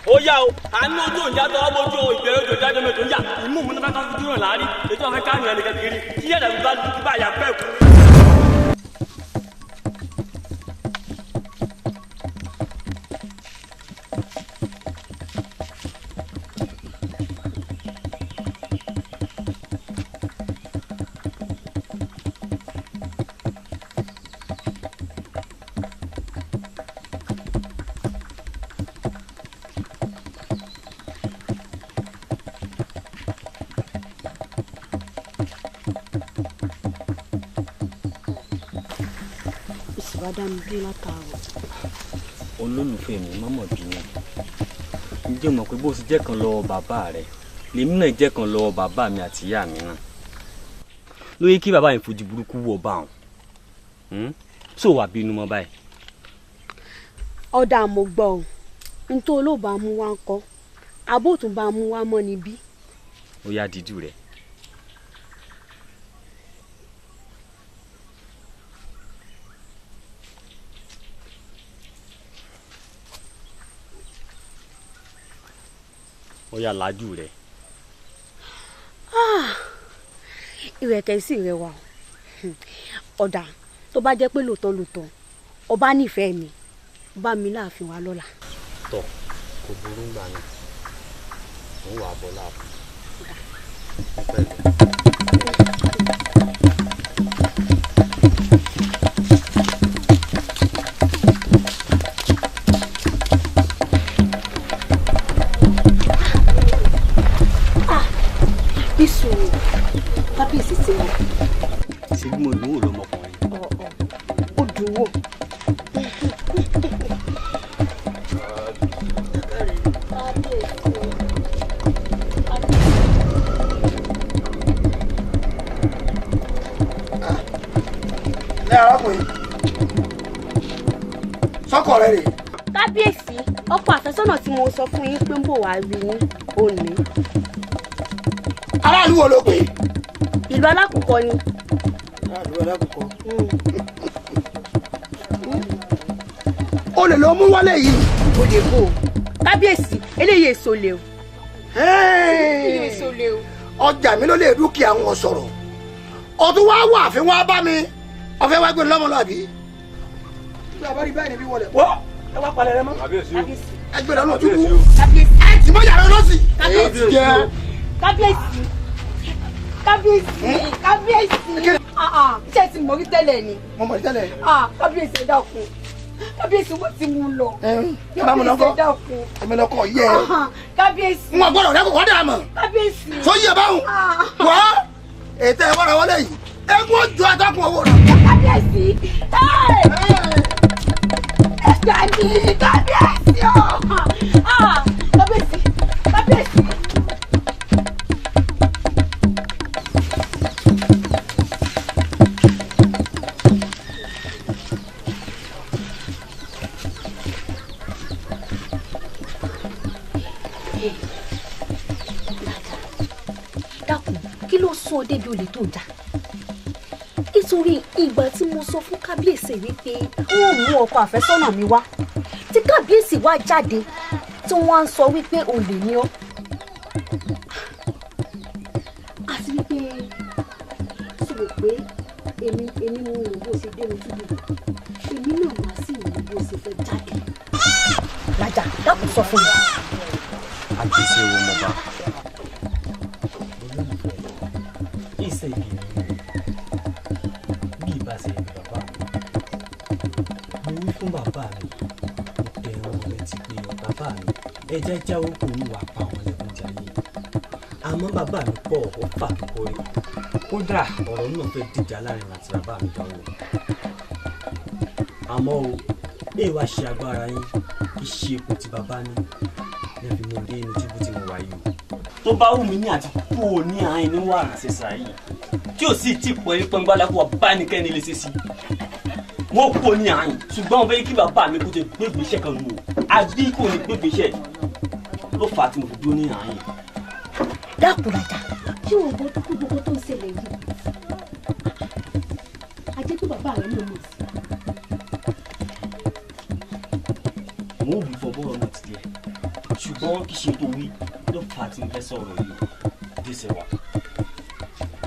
ó yá o, àánú ojú òǹjà tó wá bójú o, ìbẹ̀rẹ̀ ojú òǹjà jọmọ ètò ń yà, ìmú òun náà ká fi dúró láàárín, ètò ọ̀fẹ́ káàrin ẹnì kẹkiri, tí yàrá mi bá dúdú bá yà pẹ́ kú. Wá dá mi dúró látàárọ̀. Olólùfẹ́ mi má mọ̀ bínú, ǹjẹ́ o mọ̀ pé bó ti jẹ́ kan lọ́wọ́ bàbá rẹ lèmi náà jẹ́ kan lọ́wọ́ bàbá mi àti ìyá mi náà lóye kí bàbá mi fojú burúkú wọ̀ bá wọn ṣó wà bínú mọ́ báyìí. Ọ̀dà mo gbọ́ ọ n tó olóòbá mú wá ń kọ́ abóòtún bá mú wá mọ́ níbí. Ó yá dídú rẹ. Ó yá lajú rẹ. Ìrẹ̀kẹ̀ sì rẹwà ọ̀dà tó bá jẹ́ pé lóòótọ́ lóòótọ́ ọba nífẹ̀ẹ́ mi bá mi láàfin wa lọ́la. Tọ kò burú gbà náà òun wà bọ́ láàfin. Bísù kábíyèsí ti wọ̀. Ṣé bí mo dùn wò lọmọkùnrin? Ó dùn wò. Ní arákùnrin sọkọ rẹ rè. Kábíyèsí, ọkọ àfẹ́sọ́nà tí mo sọ fún yín pé ń bọ̀ wá rí yín òní. Aráàlú wo ló pè? Ìlú alákùkọ ni. Aráàlú alákùkọ. Olè ló mú wálé yìí. Olè bò ó. Kábíyèsí, eléyìí èso lè o. Eléyìí èso lè o. Ọjà mi ló lè dúkìá wọn sọ̀rọ̀. Ọtún wá wà àfi wá bá mi. Ọ̀fẹ́ wá gbé lọ́mọlúàbí. Bí a bá rí báyìí níbí wọlé. Wọ́ ẹ wá palẹ̀ rẹ mọ́. Ẹ gbé lọ́nà túbú. Ẹ tì mọ́ yàrá lọ́sì. Kábíyèsí. Kábíyèsí. Kábíyèsí. Kábíyèsí. Ṣé ẹ ti mọ̀ rí tẹ́lẹ̀ ni? Mo mọ̀ rí tẹ́lẹ̀. Kábíyèsí ẹ dákun. Kábíyèsí wọ́n ti mú un lọ. Ẹ bá mu lọ́kọ́. Kábíyèsí ẹ dákun. Èmi lọ́kọ̀ yẹ. Kábíyèsí. N ò gbọ́dọ̀ rẹ́ kò dà mọ̀. Kábíyèsí. Tó yẹ báwọn. Wọ́ ètò ẹ̀ wọ́n ra wọlé yìí. Egun ojú atọ́kùn owó rẹ̀. Kábíyèsí. Ẹ gbà mí kábíyèsí o. Kábíyèsí. Kábíyèsí. débi olè tó ń jà. Nítorí ìgbà tí mo sọ fún kábíyèsí wípé wọ́n mú ọkọ àfẹ́sọ́nà mi wá, tí kábíyèsí wá jáde tí wọ́n á ń sọ wípé olè ni ọ́. Àti wípé sọ̀rọ̀ pé èmi mo rò bó ṣe dénú túbú, èmi náà wá sí ìlú bó ṣe fẹ́ jáde. Lájà, dákun sọ fún mi. Àgbèsè wo mo bá? Ìṣe ibi bí ìbá ṣe ibi bàbá mi. Mo wí fún bàbá mi, mo tẹ ohun létí pé bàbá mi ẹ jẹ́ jáwọ́ kò ní wàá pa àwọn ẹlẹ́kùn jayé. Àmọ́ bàbá mi pọ̀ ó fà kíkórí. Kódà ọ̀rọ̀ náà fẹ́ dìjà láàrin àti bàbá mi dánwò. Àmọ́ o, èè wá ṣe agbára yín, kì í ṣe epo ti bàbá ní. Ní fi mú dé inú túbú tí mo wà yìí o. Tó bá wù mí ní àti kú ò ní àárín ní wàrà ṣẹṣà yìí. Tí ò sì tí pọ̀ ẹni pọ́ngbá lákòó bá ẹnikẹ́ni lè ṣe sí. Wọ́n kú ò ní àárín, ṣùgbọ́n wọ́n fẹ́ kí bàbá mi kó tẹ gbégbèsè kan nù o. Àbí kò ní gbégbèsè ló fà á tí mo fi dúró ní àárín. Dákun Lájà, ṣé o gbọ́ kó gbogbo tó ń ṣẹlẹ̀ yìí? A jẹ́ pé bàbá rẹ̀ ló mọ̀ sí. Mo ò wí fọ bọ́ọ̀rọ̀ náà ti díẹ̀, ṣùgbọ́n kì í ṣe tó wí ló fà á tí mo fẹ́ sọ̀rọ̀ yìí o. Dẹ́sẹ̀ wà,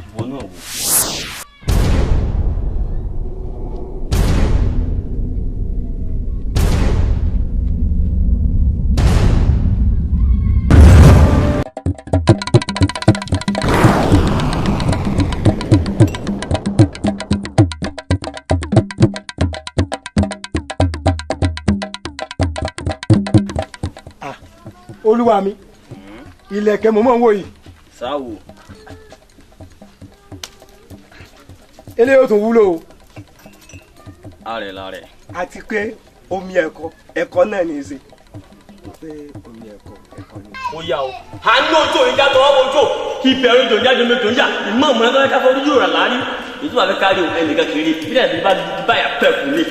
ìwọ náà wò. Olúwa mi, ìlẹ̀kẹ̀ mo mọ̀ ń wò yìí. Sáwo. Eléyìí ó tún wúlò o. Àrẹ̀ làrẹ̀. Àti pé omi ẹ̀kọ ẹ̀kọ náà ní í ṣe. Pé omi ẹ̀kọ ẹ̀kọ ní. Ó yá o. À ń lò tó ìjà tó wá wojú kí ìbẹ̀rù jò jáde mi tó ń yà ìmọ̀ ọ̀mọ̀ ẹgbẹ́ káfọ́ ojú yóò rà láàrí. Èyí tó wà fẹ́ kárí o ẹnìkan kiri bí dàbí bá báyà pẹ̀ fún mi.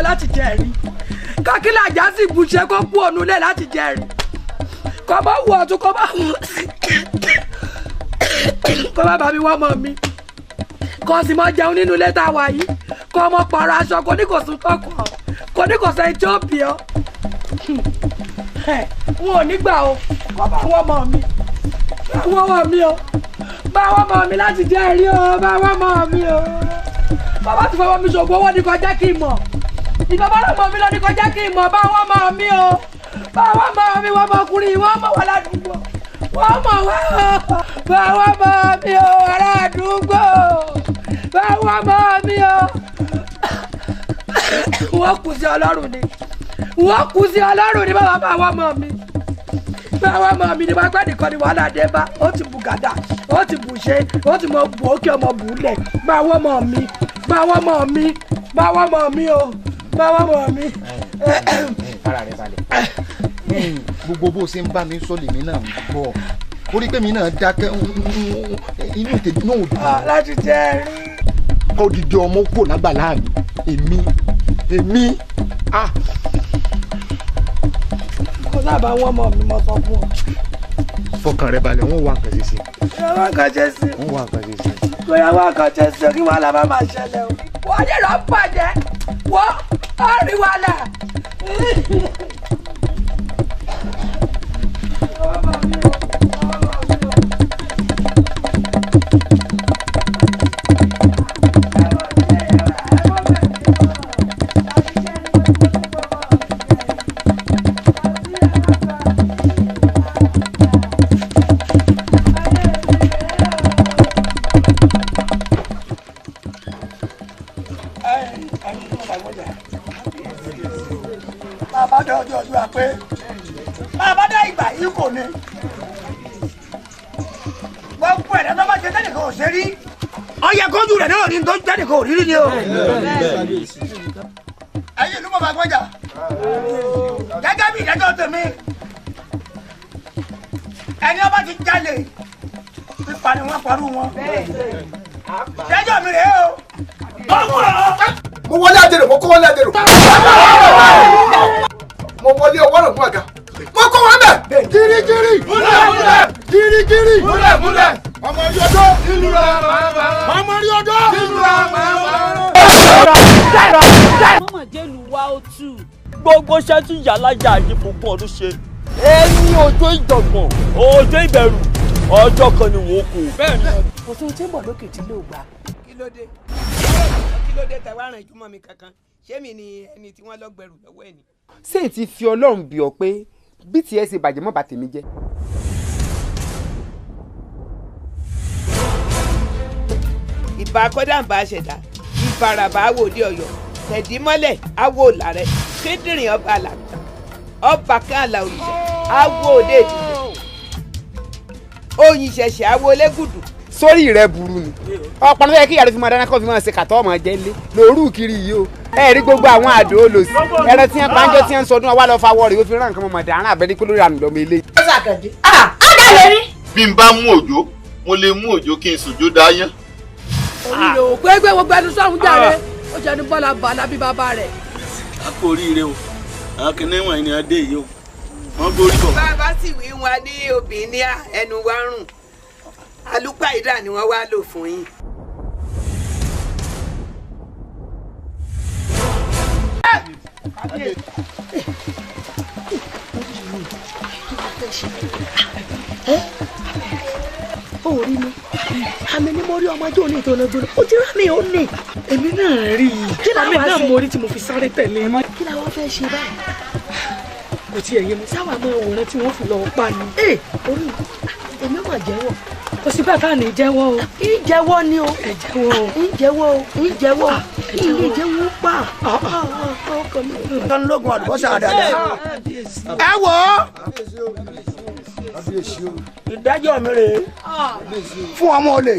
Láti jẹ rí kákílàjà sì bùṣe kó kú ònúlẹ̀ láti jẹ rí kó bá wù ọ̀tún kó bá wù kó bá bàbí wọ́n mọ̀ mi kó sì mọ jẹun nínú ilé tá a wà yìí kó mọ pààrọ̀ aṣọ kó ní kò sùn tọkàn kó ní kò sẹ́yìn tí ó bì ọ́ n ò ní gbà o kó bá wọ́n mọ̀ mi bá wọ́n mọ̀ mi o bá wọ́n mọ̀ mi láti jẹ rí o bá wọ́n mọ̀ mi o bàbá ti fọwọ́ mi ṣògbọ́n owó ni kò jẹ́ kí n mọ̀. Ìbàbá ló mọ̀ mí lọ ní kọjá kí n mọ̀ bá wọ́n mọ̀ mí o. Bá wọ́n mọ̀ mí wọ́n mọkùnrin wọ́n mọ̀ wọ́n ládùúgbò. Wọ́n mọ̀ wọ́n o. Bá wọ́n mọ̀ mí o ará àdúgbò. Bá wọ́n mọ̀ mí o. Wọ́n kù sí Ọlọ́run ni. Wọ́n kù sí Ọlọ́run ni bàbá bá wọ́n mọ̀ mí. Bá wọ́n mọ̀ mí ni wọ́n gbẹ́ nìkan ni wàhálà dé bá. Ó ti bù gàdà, ó ti bù ṣe, ó ti mọ bù ókè ọmọ bù lẹ̀. Bá wọ́n mọ̀ mí, bá wọ́n mọ̀ mí, bá wọ́n mọ̀ mí o. Báwa mọ̀ mi. Ara rẹ balẹ̀. Gbogbo bó ṣe ń bá mi sọ lèmi náà ń gbọ́. Orí pé mi náà dákẹ́ inú tèmi náà ò dùn. Láti jẹ́ rí. Kó dìde ọmọ kúrò lágbàlá mi. Èmi. Kò sábà wọ́n mọ̀ mi mọ̀ sọ fún ọ. Fọkàn rẹ balẹ̀, wọ́n wá nǹkan ṣe sí. Wọ́n wá nǹkan ṣe sí. Wọ́n wá nǹkan ṣe sí. Kò yẹ wá nǹkan ṣe sí kí wàhálà bá máa ṣẹlẹ̀ o. Wọ́n ní lọ bàjẹ́. Wọ́n á rí wàhálà. Bàbá dá ọjọ́ ọdún wa pé bàbá dá ìgbà yìí kò ní. Gbogbo ẹ̀dá tó bá ṣe tẹ́nìkan ò ṣe rí. Ọyẹ kójú rẹ̀ náà ní tó jáde kò rírí ni o. Ẹ̀yin ìlú bàbá gbọ́jà. Gẹ́gẹ́ bí ìdájọ́ tèmi. Ẹni ọba ti jalè pípa ni wọ́n parú wọn. Ìdájọ́ mi rèé o. Mo wọlé àjẹrò, mo kó wọlé àjẹrò. Mo wọlé ọwọ́ rẹ̀ mú àga. Mo kó wọn bẹ̀. Gírígírí. Múlẹ̀ múlẹ̀. Gírígírí. Múlẹ̀ múlẹ̀. Ọmọ rí ọdọ́. Ìlú ra màmá. Ọmọ rí ọdọ́. Ìlú ra màmá. Mọ̀mọ́ jẹ́lu wa ó tù. Gbogbo iṣẹ́ tí yàlájà yìí fògùn ọdún ṣe. Ẹni ọjọ́ ìjọ̀gbọ̀n, ọjọ́ ìbẹ̀rù, ọjọ́ kan ni wọ́n kù. Kò sí ohun tí ń bọ̀ lókè tí ló gbà. Kí ló dé? Kí ló dé tẹ wá ràn ìjùmọ̀ mi kankan? Ṣé mi ni ẹni tí wọ́n lọ gbẹrù lọ́wọ́ ẹ̀ ni? Ṣé ẹ ti fi Ọlọ́run bí ọ pé bí tiẹ̀ ṣe bàjẹ́ mọ́ bà tèmi jẹ́? Ìbà kọ́dàǹbà ṣẹ̀dá, ìfarabà awòdì Ọ̀yọ́, tẹ̀dímọ́lẹ̀ awo làrẹ̀, kíndìnrín ọba àlàkà, ọba kan àlà òrìṣà, awo òde ìdìbò, oyin ṣẹ̀ṣẹ̀ awo lẹ́gùdù. Sórí rẹ burú ni ọ̀pọ̀ ló yẹ kí ìyá rẹ fi máa dáná kó fi máa ṣe kàtọ́ ọmọ jẹ́ lé lóru kiri yìí o. Ẹ rí gbogbo àwọn àdó olòsì ẹran tí wọ́n pàǹjọ tí wọ́n ń sọdún ọwọ́ lọ fawọ́ rẹ̀ ó fi rán nǹkan mọ̀ dàrán àbẹ́rí pé lórí àmì lọ́mọ ilé. Bí n bá mú òjò, mo lè mú òjò kí n sòjó dáyán. Oríire o, pé gbogbo ẹnu sọ́run jàre, ó jẹ́ ní bọ́lá bàlá bí bàbá rẹ̀. A kò ríire o, àwọn kìnìún wọ̀nyí ni a dé yìí o, wọ́n gbórí bọ̀. Bàbá sì wí wọn ní obìnrin ẹnu wa rùn. Àlùpàídà ni wọ́n wá lò fún yín. Ó rí mi, àmì ni mo rí ọmọ ajé òní ìtọ́nà gbóná, ó ti rá mi ò ní. Èmi náà rí i, àmì náà mo rí tí mo fi sáré tẹ̀lé. Kí la wọ́n fẹ́ ṣe báyìí? Kò tiẹ̀ yé mi, sáwà máa wòran tí wọ́n fi lọ́ọ́ pa ni. Orí mi, èmi ò mà jẹ́wọ́. Kò sí bàtà ní jẹ́wọ́ o. Ìjẹ́wọ́ ni o. Ẹ jẹ́wọ́ o. Ìjẹ́wọ́ o. Ìjẹ́wọ́. Ilé jẹ́wọ́ pa. Tọ́nulógun àlùbọ́sà dáadáa. Ẹ wò ó. Ìdájọ́ mi rèé fún ọmọ olè.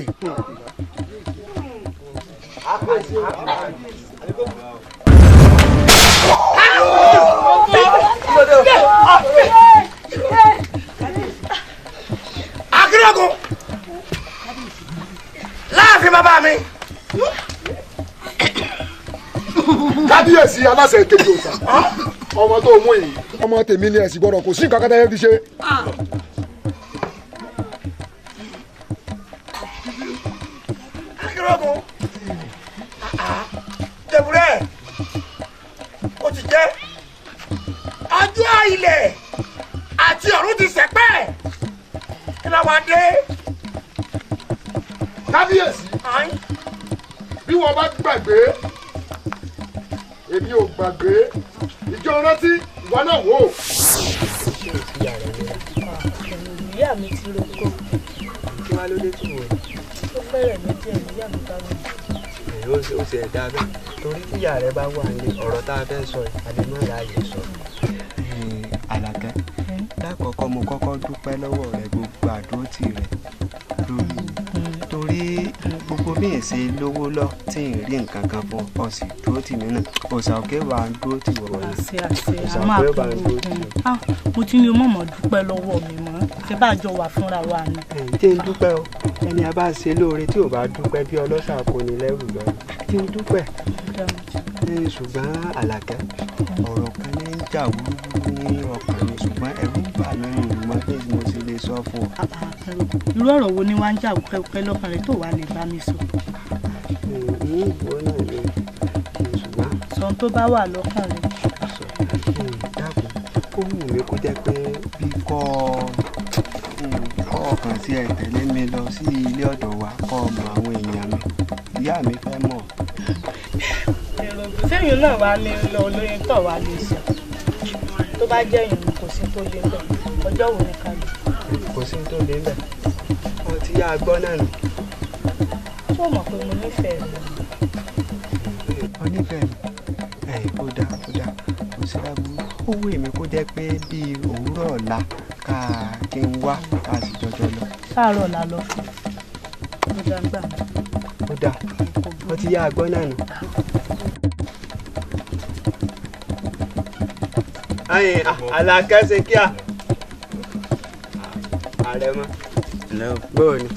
Akérègùn láàfin bàbá mi. Kábíyèsí aláṣẹ ìkejì òòṣà, ọmọ tó mú yìí ọmọ tèmi ni ẹ̀sìn gbọ́dọ̀ kò sí nǹkan kan tẹ́lẹ̀ fi ṣe. Akérègùn tẹ̀búrẹ́ ó ti jẹ́ ọjọ́ ilẹ̀ àti ọ̀run ti sẹ̀pẹ́ kí ló wá dé. Kábíyèsí bí wọ́n bá gbàgbé èmi ò gbàgbé ìjọ rántí ìwọ náà wò. Ìyá mi ti roko. Kí wàá ló dé tù wọ̀? Ó fẹ́rẹ̀ mí díẹ̀ níyà mi bá mi. Ó ṣe ẹ̀dá bẹ́ẹ̀ torí tíyà rẹ bá wà ní ọ̀rọ̀ tá a fẹ́ sọ yìí àlè má ráàyè sọ. Àlàkẹ́, lákọ̀ọ́kọ́ mo kọ́kọ́ dúpẹ́ lọ́wọ́ rẹ gbogbo àdúrótì rẹ lórí mi torí gbogbo bí n ṣe lówó lọ tí n rí nǹkan kan fún ọ sì dúró tì mí náà òòṣà òkè wà ń dúró tì wọ̀ ni Àṣẹ àṣẹ òòṣà a máa òkè wà ń dúró tì wọ̀. Mo ti ní o mọ̀mọ́ dúpẹ́ lọ́wọ́ mi mọ́ ṣé bá a jọ wà fúnra wa ni. Tí n dúpẹ́ o, ẹni a bá ṣe lóore tí ò bá dúpẹ́ bí ọlọ́ṣà kò ní lẹ́rù lọ tí n dúpẹ́. Ṣùgbọ́n Àlàkẹ́, ọ̀rọ̀ kan ní ń jà wúrúwúrú ní ọkàn mi ṣùgbọ́n ẹ̀rù ń bà mí mọ́ bí mo ṣe lè sọ fún ọ. Irú ọ̀rọ̀ wo ni wàá ń jà wúkẹ́wúkẹ́ lọ́kàn rẹ tó wàá lè bá mi sọ? Ìwọ náà ni ṣùgbọ́n. Sọ ohun tó bá wà lọ́kàn rẹ. Dákun, ó wù mí kó jẹ́ pé bí kọ́ ọkàn sí ẹ tẹ̀lé mi lọ sí ilé ọ̀dọ̀ wa kọ́ ọmọ àwọn èèyàn mi, ìyá mi fẹ́ mọ̀. Sẹ́yìn náà wàá ní lọ lóyún tó wàá lè sọ tó bá jẹ́ ìrìn kò sí tó lé bẹ́ẹ̀ ọjọ́ wo ni ká lọ. Kò sí tó lé bẹ́ẹ̀ ọtí yá gbọ́ náà nù. Ṣé o mọ̀ pé mo nífẹ̀ẹ́ rẹ? Ọ nífẹ̀ẹ́ mi ẹ̀ kó dáa kó dáa kò sí láburú ó wù mí kó jẹ́ pé bíi òwúrọ̀ ọ̀la ká kí n wá ká sì jọjọ lọ. Sáàárọ̀ la lọ fún ó dá gbà mí. Ó dáa, ó ti yá àgbọ́n náà nù. Ayin Àlàkẹ́ ṣe kíá. Àrẹ̀mọ. Bóò ni.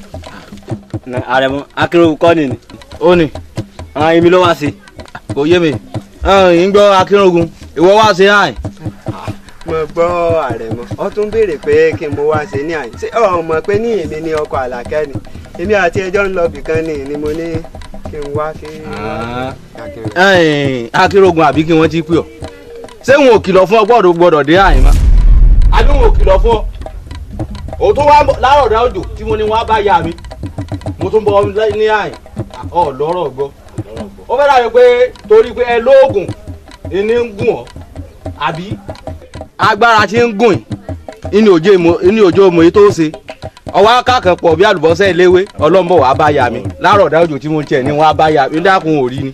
Àrẹ̀mọ Akínrògùn kọ́ ni ni. Ó ní èmi ló wá sí. Kò yé mi. Ń gbọ́ Akínrògùn ìwọ wá sí àìn. Mo gbọ́ Àrẹ̀mọ. Ó tún béèrè pé kí n mo wá ṣe ní àyè. Ṣé o mọ̀ pé ní èmi ni ọkọ Àlàkẹ́ ni? Èmi àti ẹjọ́ ń lọ bìkan ni mo ní kí n wá kí. Akínrògùn àbí kí wọ́n ti pè ọ́? Ṣé wọn ò kìlọ̀ fún ọ gbọ́dọ̀ gbọ́dọ̀ dé àyè mọ́? Àbí wọn ò kìlọ̀ fún ọ? Òun tó wá láàárọ̀ ọ̀dà òjò tí mo ní wọn á bá ya mi. Mo tún bọ ní àyè. Ọ lọ́rọ̀ gbọ́. Ó fẹ́ dàbí pé torí pé ẹ lóògùn ìní ń gùn ọ́ àbí agbára tí ń gùn yìí ní òjò mọ̀ èyí tó ṣe. Ọwọ́ akákan pọ̀ bí àlùbọ́sà eléwé ọlọ́mbọ̀ wàá bá ya mi. Láàárọ̀ ọ̀dà òjò tí mo tiẹ̀ ní wọn á bá ya mi dákun ò rí ni.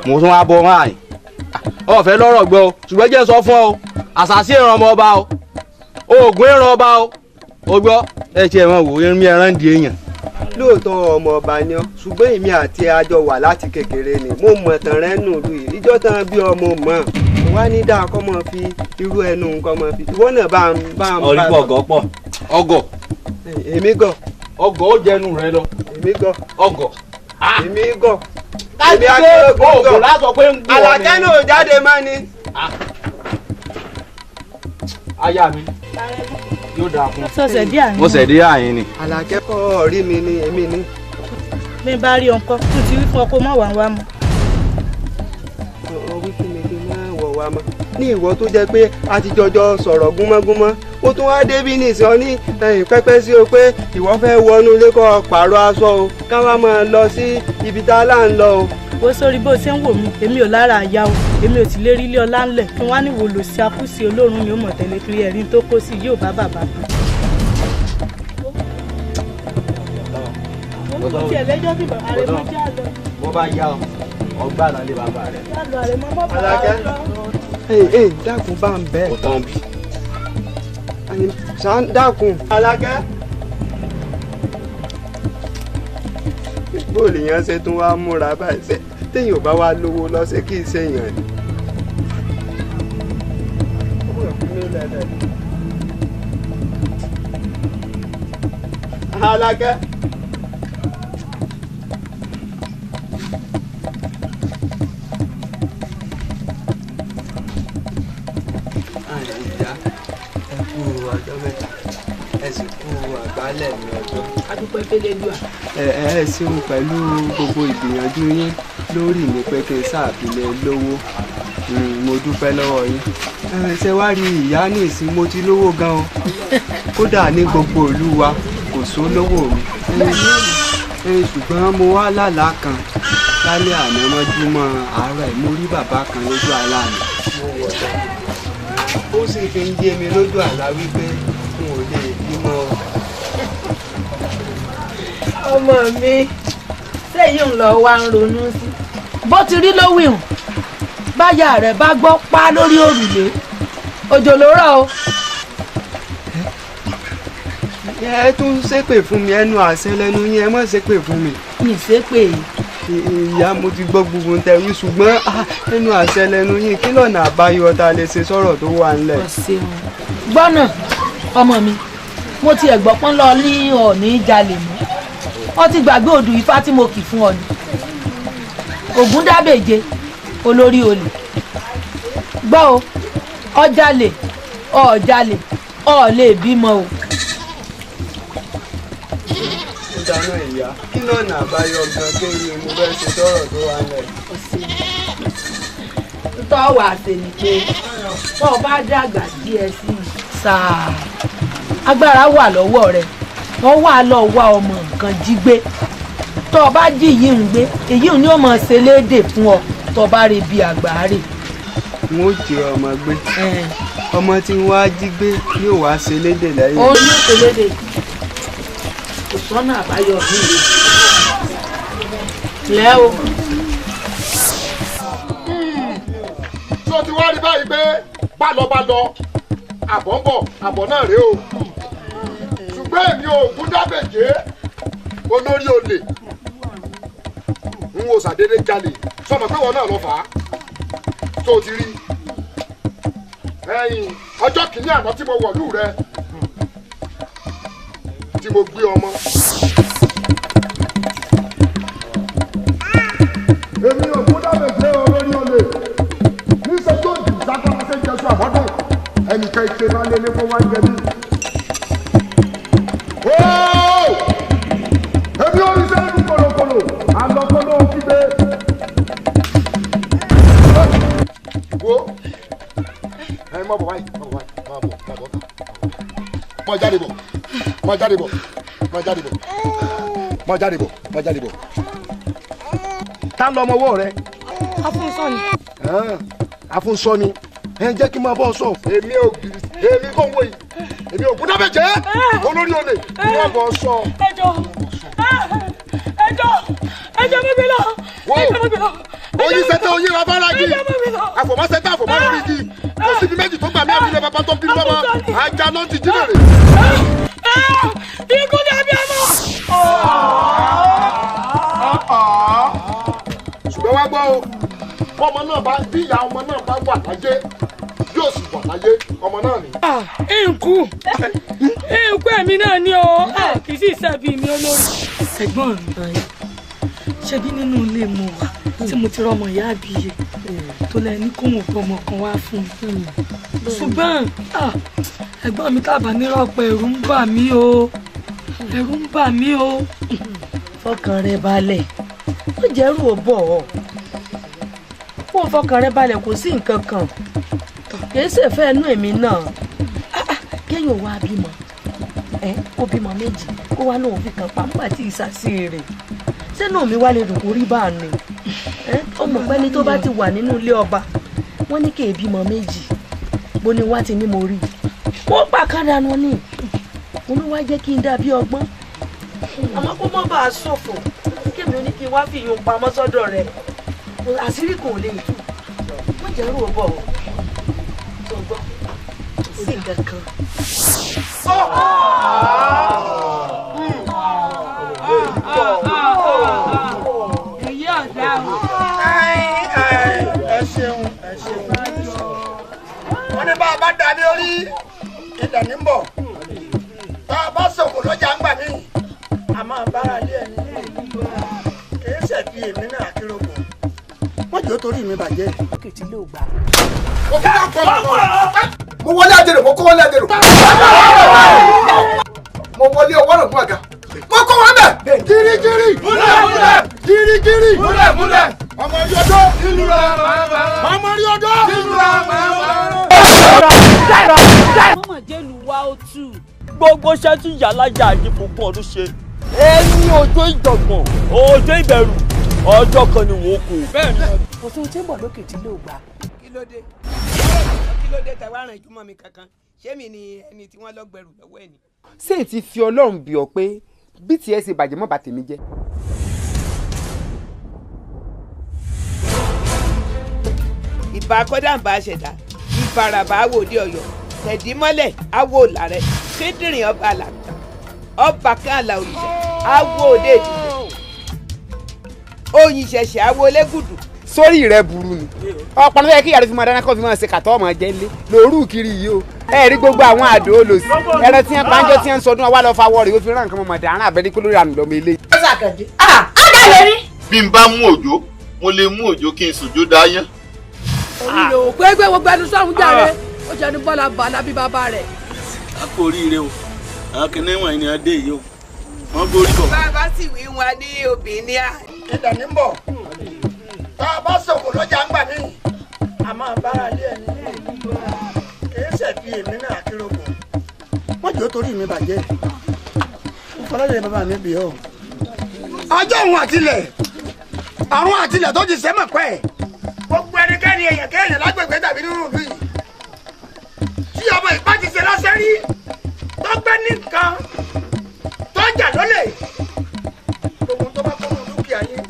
Mo tún wá bọ wọn àyè. Ọ̀fẹ́ lọ́rọ̀ gbọ́ o ṣùgbọ́n jẹ́ sọ fún ọ àṣàṣì ìran ọmọ ọba o oògùn ìran ọba o o gbọ́ ẹ tiẹ̀ mọ̀ wò irun ẹran di èèyàn. Lóòótọ́ ọmọ ọba ni ọ́ ṣùgbọ́n èmi àti àjọ wà láti kékeré ni mo mọ̀ tán rẹ nù lù yìí ìjọ tán bí ọmọ mọ̀ wá ní dáa kọ́ mọ́ fi irú ẹnu nǹkan mọ́ fi ìwọ náà bá ń bá ń. Ọ̀rí pọ̀ ọgọ́ pọ̀ ọgọ́. Èmi gọ̀. Ọgọ́ ó jẹnu rẹ lọ. Èmi gọ̀. Ọgọ́. Èmi gọ̀. Èmi akérògùn gọ̀ lásọ pé ń gùn ọ ni. Àlàkẹ́ náà jáde má ni. Aya mi yóò dáa fún. Sọ̀sẹ̀ dí àyín. Mo ṣẹ̀ dé àyín ni. Àlàkẹ́ kọ́ rí mi ni èmi ni. Bí n bá rí ọkọ tó ti wí fún ọ kó má wà wá mọ́. Ọ wí fún mi kí n má wọ̀ wá mọ́. Ní ìwọ tó jẹ́ pé a ti jọjọ sọ̀rọ̀ gúnmọ́gúnmọ́ ó tún wá débí nìsín ọ ní pẹ́pẹ́ sí o pé ìwọ fẹ́ wọnú ilé kó pààrọ̀ aṣọ o ká wá máa lọ sí ibi tá a là ń lọ o. Wo sórí bó ṣe ń wò mí èmi ò lára àyà o èmi ò sì lè rí ilé ọlá ńlẹ̀ kí wọ́n á níwò lò sí akúsí olóòórùn mi ò mọ̀ tẹ́lẹ̀ kiri ẹ̀rín tó kó sí yóò bá bàbá mi. Bó bá yá ọ ọgbà náà lé bàbá rẹ. Àlàkẹ́ ee dákun bá ń bẹ. Kò tán bí. Dákun. Àlàkẹ́. Bóòlù yẹn ṣe tún wá múra báyìí ṣe téèyàn ò bá wá lówó lọ́sẹ̀ kì í ṣèyàn ni. Àlàkẹ́. Ìyá ẹ kú ọjọ́ mẹ́ta ẹ sì kú àgbálẹ̀ mi ọjọ́. Adúpẹ́ fẹ́lẹ́dùà. Ẹ ṣeun pẹ̀lú gbogbo ìgbìyànjú yín lórí mi pé kí n ṣàfilẹ̀ lówó mo dúpẹ́ lọ́wọ́ yín. Ṣé wá rí ìyá ní ìsìn mo ti lówó gan o kódà ní gbogbo ìlú wa kò sólówó mi. Ṣùgbọ́n mo wá lálàá kan lálẹ́ àná mọ́júmọ́ àárọ̀ ẹ̀ mo rí bàbá kan lójú àlá mi. Mo wọ̀ dá ó sì fi ń yé mi lójú àlá wípé n ò lè bímọ. Ọmọ mi sẹ́yìn ń lọ wá ń ronú sí. Bó ti rí ló wíhùn báyà rẹ̀ bá gbọ́ pa lórí òrùlé òjò ló rọ̀ o. Ẹ tún ṣépè fún mi ẹnu àṣẹ lẹ́nu yín ẹ má ṣépè fún mi. Mi ṣépè. Ìyá mo ti gbọ́ gbogbo ń tẹ̀wé ṣùgbọ́n ẹnu àṣẹ lẹ́nu yín kí lọ́nà àbáyọ tá a lè ṣe sọ̀rọ̀ tó wà ńlẹ̀. Gbọ́nà ọmọ mi mo ti ẹ̀gbọ́ pọ́n lọ ní ọ̀ọ́nì jalè mọ́ ọ ti gbàgbé odù ifá tí mo kì fún ọ ni Ògúndábèje olórí olè gbọ́ o ọjalè ọ̀jalè ọ̀ lè bímọ o. Ó dáná ìyá kí lọ́nà àbáyọ gan kí ni mo fẹ́ ṣe sọ̀rọ̀ tó wà ńlẹ̀. Tọ́ wàá ṣe ni pé bọ́ ọ bá dàgbà díẹ̀ sí i sáà agbára wà lọ́wọ́ rẹ̀ wọ́n wà lọ wá ọmọ nǹkan jí gbé tó o bá jí yìí ń gbé èyí ni ó mọ̀ ṣe léde fún ọ tó o bá rí bí àgbà rè. N ó jẹ ọmọ gbé ọmọ tí wọ́n á jí gbé yóò wá ṣe léde lẹ́yìn. Òun yóò ṣe léde kò sọ́nà àbáyọ mi rè lẹ́ o. Tó ti wá rí báyìí pé bá lọ bá lọ àbọ̀ ń bọ̀ àbọ̀ náà rèé o ṣùgbọ́n èmi ò Ògúndábèjé olórí olè N ò ṣàdédé jalè sọmọ pé wọn náà lọ fà á tó o ti rí ẹ̀yìn ọjọ́ kìíní àná tí mo wọ̀lú rẹ tí mo gbé ọmọ. Èmi ò kó dábẹ̀ jẹ́ olórí olè níṣẹ́ tó jù sákàtà ṣe jẹ́sọ àmọ́dún ẹnìkan ìṣe máa lé ní kó wá ń jẹ mí. Èmi ò rí sẹ́nu kòlòkòlò àlọ́kọ́lọ́ kígbe. Wo ẹ má bọ̀ báyìí má bọ̀ báyìí má bọ̀ má bọ̀ má jáde bọ̀ má jáde bọ̀ má jáde bọ̀ má jáde bọ̀ má jáde bọ̀. Ta lọ ọmọ ọwọ́ rẹ. Afúnṣọ́ ni. Afúnṣọ́ ni ẹ jẹ́ kí n máa bọ́ sọ. Èmi ò gírí èmi kò ń wò yìí èmi ò kú dábẹ́ jẹ́ olórí olè wọ́n bọ̀ sọ. Ẹjọ́ ẹjọ́ ẹjọ́ mi bí lọ. Ẹjọ́ mi bí lọ. Oyin sẹtẹ oyin ra bára igi àfọ̀mọ́ sẹtẹ àfọ̀mọ́ lórí igi kò síbi méjì tó gbà mí àbílẹ̀ bàbá tó ń bí bàbá ajá ló ń ti jílẹ̀ rè. Ikú dàbí ọmọ. Ṣùgbọ́n wá gbọ́ o, ọmọ náà bá bí ìyá ọmọ náà bá wà láyé yóò sì wà láyé ọmọ náà ni. Nkú nkú èmi náà ni o, kì í sì ṣẹ̀bi mi olórí. Ẹ̀gbọ́n mi, ṣebí nínú ilé mo wà tí mo ti rọmọ ìyá àbíyè tó lẹ́ni kó wọn gbọ́ ọmọ kan wá fún mi. Ṣùgbọ́n ẹ̀gbọ́n mi tábà nírọ̀pẹ́ ẹ̀rù ń bà mí o, ẹ̀rù ń bà mí o. Fọkàn rẹ balẹ̀, ó jẹ́rù ò bọ̀ ọ́, kó o fọkàn rẹ balẹ̀ kò sí nǹkan kan, kìí ṣe fẹ́ inú èmi náà. Kéèyàn wá bímọ, ẹ kó bímọ méjì kó wá lóun fi kan pàmpá tí ìsàsí rẹ̀ sínú mi wá lè dùn kó rí bá a ní. Ọmọ pẹ́ni tó bá ti wà nínú ilé ọba wọ́n ní kéè bímọ méjì, bó ni wá ti ní mo rí wọ́n pa kádàánú ni mo ní wá jẹ́ kí n dàbí ọgbọ́n àmọ́ kó mọ́ bá a ṣòfò kémi ó ní kí n wá fi ìyún pamọ́ sọ́dọ̀ rẹ̀ àṣírí kò lè tú wọ́n jẹ́ rò bọ̀ ọ́ tó gbọ́ kò sí nǹkan kan. Èyí ọ̀dà o. Ẹ ṣeun ẹ ṣeun. Wọ́n ní bá a bá dàbí orí ilẹ̀ ní bọ̀ tá a bá sọ̀kò lọ́jà ń gbà mí a máa bára lé ẹni kì í ṣẹ̀bi èmi náà kíròkò wọ́n jẹ́ torí mi bàjẹ́. Kìtì ló gbà. Mo wọlé àjẹrò, mo kó wọlé àjẹrò. Mo wọlé ọwọ́ rẹ̀ fún àga. Mo kó wọn bẹ̀. Kirikiri. Múlẹ̀ múlẹ̀. Kirikiri. Múlẹ̀ múlẹ̀. Ọmọ rí ọdọ́. Ìlú ra màmá. Ọmọ rí ọdọ́. Ìlú ra màmá. Mọ̀mọ́ jẹ́lu wa ó tù. Gbogbo iṣẹ́ tí yàlájà yìí fògùn ọdún ṣe. Ẹni ọjọ́ ìjọ̀gbọ̀n, ọjọ́ ìbẹ̀rù, ọjọ́ kan ni wọ́n kú. Kò sí ohun tí ń bọ̀ lókè tí ló gbà. Kí ló dé? Kí ló dé tẹ wá ràn jùmọ̀ mi kankan? Ṣé mi ni ẹni tí wọ́n lọ gbẹrù lọ́wọ́ ẹ̀ ni? Ṣé èyí ti fi Ọlọ́run bí ọ pé bí tiẹ̀ ṣe bàjẹ́ mọ́ bà tèmi jẹ́? Ìbà kọ́dàǹbà ṣẹ̀dá, ìfarabà awòde Ọ̀yọ́, tẹ̀dímọ́lẹ̀ awo làrẹ̀, kíndìnrín ọba làkà, ọba kan àlà òrìṣà, awo òde Èdìgbò, oyin ṣẹ̀ṣẹ̀ awo lẹ́gùdù. Sórí rẹ burú ni ọpọlọ yẹ kí ìyá rẹ fi máa dáná kó fi máa ṣe kàtọ́ ọmọ jẹ lé lóru kiri yìí o. Ẹ rí gbogbo àwọn àdó olòsì ẹran tí wọn pàǹjọ tí wọn ń sọdún ọwọ́ lọ fa wọrẹ ó fi rán nǹkan mọ̀mọ́ dàrán àbẹ́rẹ́ kó lórí àmì lọ́mọ ilé. Bí n bá mú òjò mo lè mú òjò kí n sòjó dáyán. Oríire o pé gbé gbogbo ẹnu sọ́run jàre ó jẹ́ ní bọ́lá bàlá bí bàbá rẹ̀. A kò ríire o, àwọn kìnìún wọ̀nyí ni a dé yìí o, wọ́n borí bọ̀. Bàbá sì wí wọn ní obìnrin à. Ilẹ̀ ní bọ̀ tá a bá sọ̀kò lọ́jà ń gbà mí a máa bára lé ẹni kì í ṣẹ̀bi èmi náà kíròkò wọ́n jẹ́ torí mi bàjẹ́ fọlọ́dẹ̀ bàbá mi bì ọ́. Ọjọ́ òun àtilẹ̀ àrùn àtilẹ̀ tó ti sẹ́mọ̀ pẹ́ gbogbo ẹnikẹ́ni èèyàn kéèyàn lágbègbè tàbí nínú ìlú yìí tí ọmọ ìpá ti ṣe lọ́sẹ̀ rí tó gbẹ́ ní nǹkan tó jà lólè gbogbo tó bá kó nínú dúkìá yín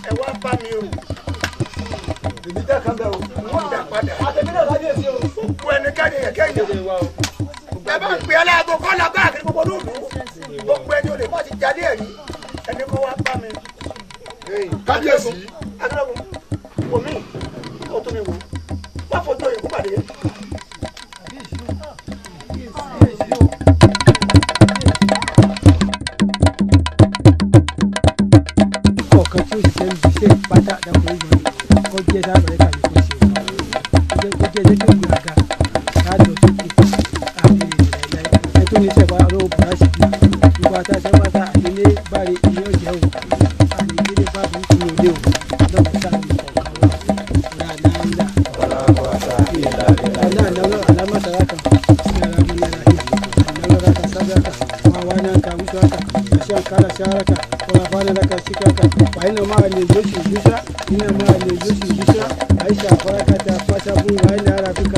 ẹ wá bá mi o. Èmi jẹ́ kan bẹ́ẹ̀ o. Wọ́n dà padà. Àtẹ̀mí náà lábẹ́ èsì o. Gbogbo ẹnikẹ́ni èèyàn kéèyàn ẹ bá ń pè aláàgbo kọ́ lọ káàkiri gbogbo lóòlù gbogbo ẹni olè má ti jalè ẹ̀rí ẹni kó wá bá mi. Kábíyèsí. Kábíyèsí. Akérèkùn wò mí kó tó mi wò má fojú òyìnbó pàdé. Kọ̀ọ̀kan tí òṣìṣẹ́ ń bíṣẹ́ pátá dàpọ̀ ìgbọ̀n kọ́ jẹ́ sábàrẹ́ kàlẹ́ kó ṣe o kó jẹ́ jẹ́ kí ògbéraga ká lọ sókè àti ìrìnlẹ̀ ẹ tó ní sẹ́wà ọlọ́wọ́ bùrá sí i gbogbo àtàṣe pátá àdélé báre ilé ọ̀jẹ̀ o àdélé bá burúkú ní olé o lọ́wọ́ sáà ní kọ̀ọ̀kan wa ọ̀rọ̀ àná alámọ̀sára kan sí ara mi náírà alámọ̀sára sábàkà wà wà náà kà wíṣọ́kà àṣà sharaka ورفعنا لك ذكرك وإن مع اليسر يسرا إن مع اليسر يسرا عائشة فركة فسبوا وإن ربك